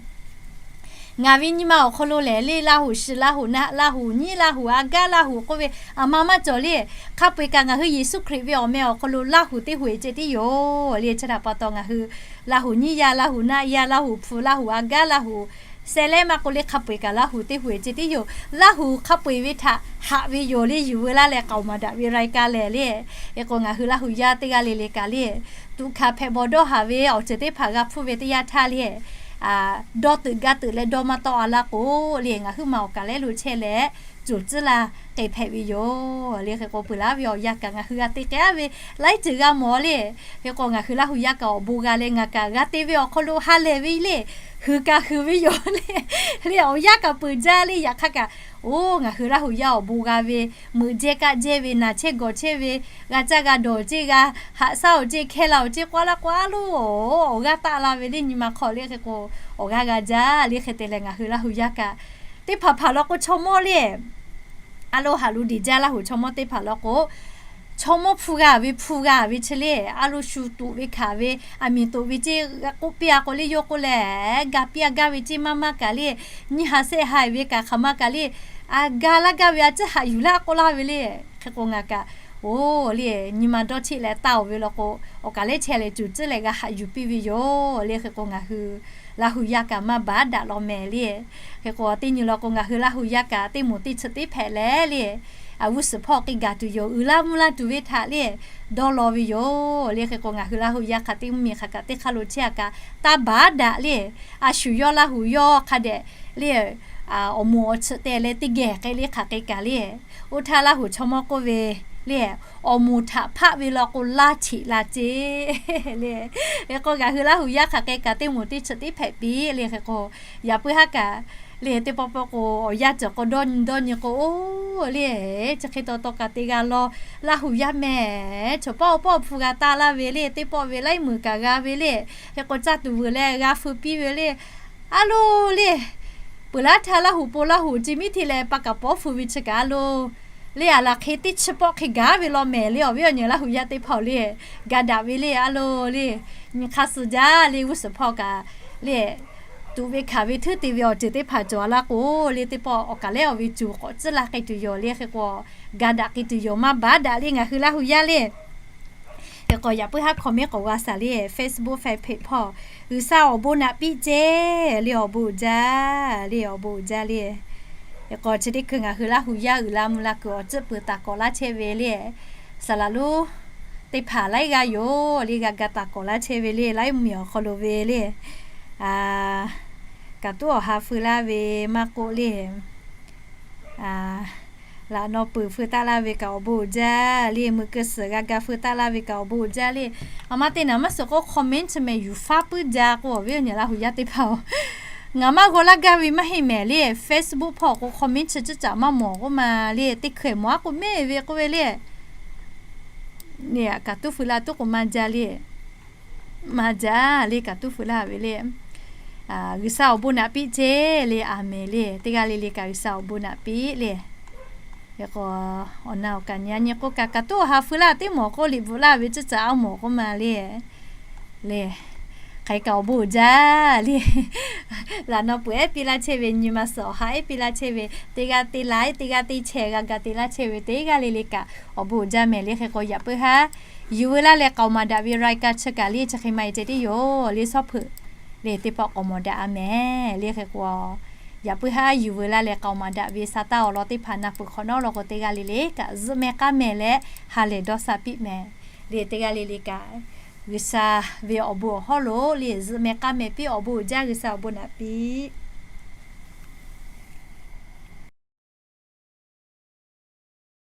Ngaˬ ve nyi ma awˬ hk'aw lo lehˬ le, Laˇ huˍ shi, Laˇ huˍ naˆ, Laˇ huˍ nyiˉ, Laˇ huˍ a gaˉ, Laˇ huˍ k'oˆ ve a ma maˇ cawˬ le. Hk'a peu eˬ kaꞈ ngaˬ hui Yeˍsuˆ Hkriꞈ ve awˬ meh awˬ hk'aw lo Laˇ huˍ teˇ huiˍ ceh tiˉ yoˬ le. Chi htaꞈ pa taw ngaˬ hui Laˇ huˍ nyiˉ yaˇ, Laˇ huˍ naˆ yaˇ, Laˇ huˍ hpu, Laˇ huˍ a gaˉ, Laˇ huˍ seh leh maˇ k'oˆ le, hk'a peu eˬ kaꞈ Laˇ huˍ teˇ huiˍ ceh tiˉ yoˬ. Laˇ huˍ hk'a peu eˬ ve htaꞈ haꞈ ve yoˬ le, yuˬ veu laˇ leh k'aoˍ maˍ daꞈ ve raiˍ kaꞈ lehˬ le. Hk'e k'o, ngaˬ hui Laˇ huˍ yaˇ teˇ g'aˇ le le kaꞈ le, tuꞈ hkanˍ hpehꞈ bawˬ dawˇ haˍ ve awˬ ceuˬ teˇ hpaˍ g'a hpuˇ ve teˇ yanˇ htaˇ le, dawˇ teuꞈ gaˇ teuꞈ leh dawˇ maˇ tawˆ a laˇ k'o le, ngaˬ huiˉ ma awˬ kaˬ lehˉ lo chehˇ leh coˬ tcuhˉ la k'ai hpehꞈ ve yoˬ le. Hk'e k'o peuˬ laˇ ve awˬ yanˇ kaꞈ ngaˬ hui g'a te k'ai ve laiˉ ceuˬ g'a mawˬ le. Hk'e k'o ngaˬ hui Laˇ huˍ yaˇ kaꞈ awˬ bon g'a leh ngaˬ kaꞈ g'a te ve awˬ hk'aw lo ha lehˬ ve le. Hui kaꞈ hui ve yoˬ le. Le awˬ yanˇ kaꞈ peuˬ jaˇ le. Yaꞈ hk'aˇ kaꞈ, oˇ ngaˬ hui Laˇ huˍ yaˇ awˬ bon g'a ve, meuꞈ jehˇ kaˆ jehˇ ve, naˬ chehˇ gawˬ chehˇ ve, g'a caˇ g'a dawˬ ceˇ, g'a haꞈ shaˉ awˬ ceˇ, hkeh la awˬ ceˇ, k'oˆ laˇ k'oˆ laˇ lo awˬ g'aˇ taˆ la ve le. Nyi ma hk'aw le hk'e k'o awˬ g'aˇ g'a jaˇ le. Hk'e te leh ngaˬ hui Laˇ huˍ yaˇ kaꞈ teˇ hpaˍ hpaˍ law k'o chaw mawˇ le. A lo haꞈ lo deꞈ jaˇ Laˇ huˍ chaw mawˇ teˇ hpaˍ law k'o, chaw mawˇ hpu g'a ve hpu g'a ve chi le. A lo shu toꞈ ve hkanˍ ve, aˬ miˍ toꞈ ve ceˇ k'oˆ piˇ a k'o le, yawˇ k'oˆ leh ga piˇ a gaˇ ve ceˇ maˇ maˇ kaꞈ le. Nyiˇ ha shehˆ ha ve kaꞈ hk'aˬ ma kaꞈ le, a ga laˇ gaˇ ve a ciˉ haꞈ yuˬ laˇ k'oˆ laˇ ve le. Hk'e k'o ngaˬ kaꞈ, oˇ le, nyi ma dawˇ cheˆ leh taˇ oˬ ve law k'o, awˬ kaˬ lehˉ chehˇ leh coˬ tcuhˉ leh g'a haꞈ yuˬ piˇ ve yoˬ le. Hk'e k'o ngaˬ hui Laˇ huˍ yaˇ kaꞈ maˇ baˬ daꞈ law mehˍ le. Hk'e k'o teˇ nyi law k'o ngaˬ hui Laˇ huˍ yaˇ kaꞈ teˇ moˍ teˇ chi teˇ hpehꞈ leh le, a g'uˇ suhˍ hpawˇ k'ai gaˬ tuˬ yoˬ. Uiˍ laˇ mvuhˇ laˇ tuˬ ve htaꞈ le dawˇ law ve yoˬ le. Hk'e k'o ngaˬ hui Laˇ huˍ yaˇ hk'a teˇ mvuhˇ miˬ hk'aˬ kaꞈ teˇ hk'aˇ lo chehˇ a kaꞈ taˇ baˬ daꞈ le. A shu yawˇ Laˇ huˍ yawˇ hk'a dehꞈ le, awˬ moˍ awˬ tsuhꞈ te leh teˇ geh k'ai le hk'aˬ k'ai kaꞈ le. Oˇ htaˇ Laˇ huˍ chaw mawˇ k'oˆ ve le, awˬ moˍ htaꞈ hpaˆ ve law k'o laˇ cheꞈ la ceˇ le. Hk'e k'o ngaˬ hui Laˇ huˍ yaˇ hk'aˬ k'ai kaꞈ teˇ moˍ teˇ chi teˇ hpehꞈ piˇ le. Hk'e k'o yaꞈ puiˉ haˉ kaꞈ le teˇ pawˆ pawˆ k'o awˬ yanˇ ceuˬ k'o dawˇ nyi dawˇ nyi k'o, oˇ le, chi hk'e taw taw kaꞈ te g'a law. Laˇ huˍ yaˇ mehˍ, chaw pawˆ pawˆ hpu g'a taˆ laˇ ve le. Teˇ pawˆ ve laiˉ meunˍ kaꞈ g'a ve le. Hk'e k'o caˇ tuˬ vuiˬ leh g'a feu piˇ ve le. A lo le, peuˬ laˇ htaˇ Laˇ huˍ po Laˇ huˍ ci miˉ hteˇ leh pa kaꞈ pawˉ feu ve chi kaꞈ a lo le, a laˬ hk'e teˇ chi pawˆ hk'e gaˬ ve law mehˍ le. Awˬ viˉ awˬ nyi Laˇ huˍ yaˇ teˇ hpaˍ le, ga daꞈ ve le. A lo le, nyi hk'aˇ suh jaˇ le. G'uˇ suhˍ hpawˇ kaꞈ le, tuꞈ ve hkanˍ ve htuˉ te ve awˬ ceuˬ teˇ hpaˍ cawˬ a laˇ k'o le, teˇ pawˆ awˬ kaˬ lehˉ awˬ ve cuˬ k'awꞈ tcuhˉ la k'ai tuˬ yoˬ le. Hk'e k'o ga daꞈ k'ai tuˬ yoˬ, maˇ baˬ daꞈ le ngaˬ hui Laˇ huˍ yaˇ le. Hk'e k'o yaꞈ puiˉ haˉ comment k'awꞈ g'a shaˍ le, Facebook fan page hpawˇ G'uiˬsha awˬ bon naꞈ piˇ ceˇ le, awˬ bon uiˍ jaˇ le, awˬ bon uiˍ jaˇ le. Hk'e k'o chi teˇ hkui ngaˬ hui Laˇ huˍ yaˇ uiˍ la mvuh la kuiˬ awˬ tcuhˉ peuˬ taˍ k'awꞈ laˇ chehˇ ve le. Saˍ laˍ lonˉ teˇ hpaˍ laiˉ g'aˇ yoˬ le, g'a ga taˍ k'awꞈ laˇ chehˇ ve le, laiˉ miˬ awˬ hk'aw lo ve le. Kaꞈ tuˉ awˬ ha feu laˇ ve maˇ k'oˆ le, laꞈ naw peuˬ feu taˆ laˇ ve kaꞈ awˬ bon uiˍ jaˇ le, meuꞈ keu suhˍ g'a ga feu taˆ laˇ ve kaꞈ awˬ bon uiˍ jaˇ le. Aˬ ma te naˍ maˇ suhˍ k'o comment mehˍ yuˬ faˉ puiˉ jaˇ k'o, awˬ viˉ awˬ nyi Laˇ huˍ yaˇ teˇ hpaˍ-oˬ, ngaˬ maˇ g'aw laˇ gaˇ ve maˇ heˆ mehˍ le. Facebook hpawˇ k'o comment chi ceuˬ caꞈ maˇ mawˬ k'oˆ ma le, teˇ hkui mawˬ a k'o mehˍ ve k'oˆ ve le. Kaꞈ tuˉ feu laˇ tuˉ k'o maˇ jaˇ le. Maˇ jaˇ le, kaꞈ tuˉ feu laˇ ve le. G'uiˬsha awˬ bon naꞈ piˇ ceˇ le, aˍmenˍ le. Teˇ g'aˇ le le kaꞈ G'uiˬsha awˬ bon naꞈ piˇ le. Hk'e k'o awˬ na awˬ kaꞈ nyi a nyi k'oˆ kaꞈ, kaꞈ tuˉ awˬ ha feu laˇ teˇ mawˬ k'o liꞈ bvuhꞈ laˇ ve ceuˬ caꞈ a mawˬ k'oˆ ma le. Le, hk'aˬ hk'e kaꞈ awˬ bon uiˍ jaˇ le. Laꞈ naw peuˬ ehˉ piˇ laˇ chehˇ ve, nyi ma suhˍ awˬ ha ehˉ piˇ laˇ chehˇ ve, teˇ g'aˇ te la, teˇ g'aˇ te chehˇ g'a ga te laˇ chehˇ ve teˇ g'aˇ le le kaꞈ awˬ bon uiˍ jaˇ mehˍ le. Hk'e k'o yaꞈ puiˉ haˉ yuˬ veu laˇ leh k'aoˍ maˍ daꞈ ve รายการ chi kaꞈ le chi hk'e maˇ heˆ ceh tiˉ yoˬ le. Shawˉ hpeuꞈ le teˇ pawˆ k'awꞈ mawˬ daꞈ a mehˍ le. Hk'e k'o yaꞈ puiˉ haˉ yuˬ veu laˇ leh k'aoˍ maˍ daꞈ ve sa taˇ awˬ lawn teˇ hpaˍ na peuˬ hk'awꞈ nawˉ law k'o teˇ g'aˇ le le kaꞈ zuhˆ meh k'aˉ meh leh ha lehˬ dawˇ sha piˇ meh le. Teˇ g'aˇ le le kaꞈ G'uiˬsha ve awˬ bon awˬ hawˉ lo le zuhˆ meh k'aˉ meh piˇ awˬ bon uiˍ jaˇ, G'uiˬsha awˬ bon naꞈ piˇ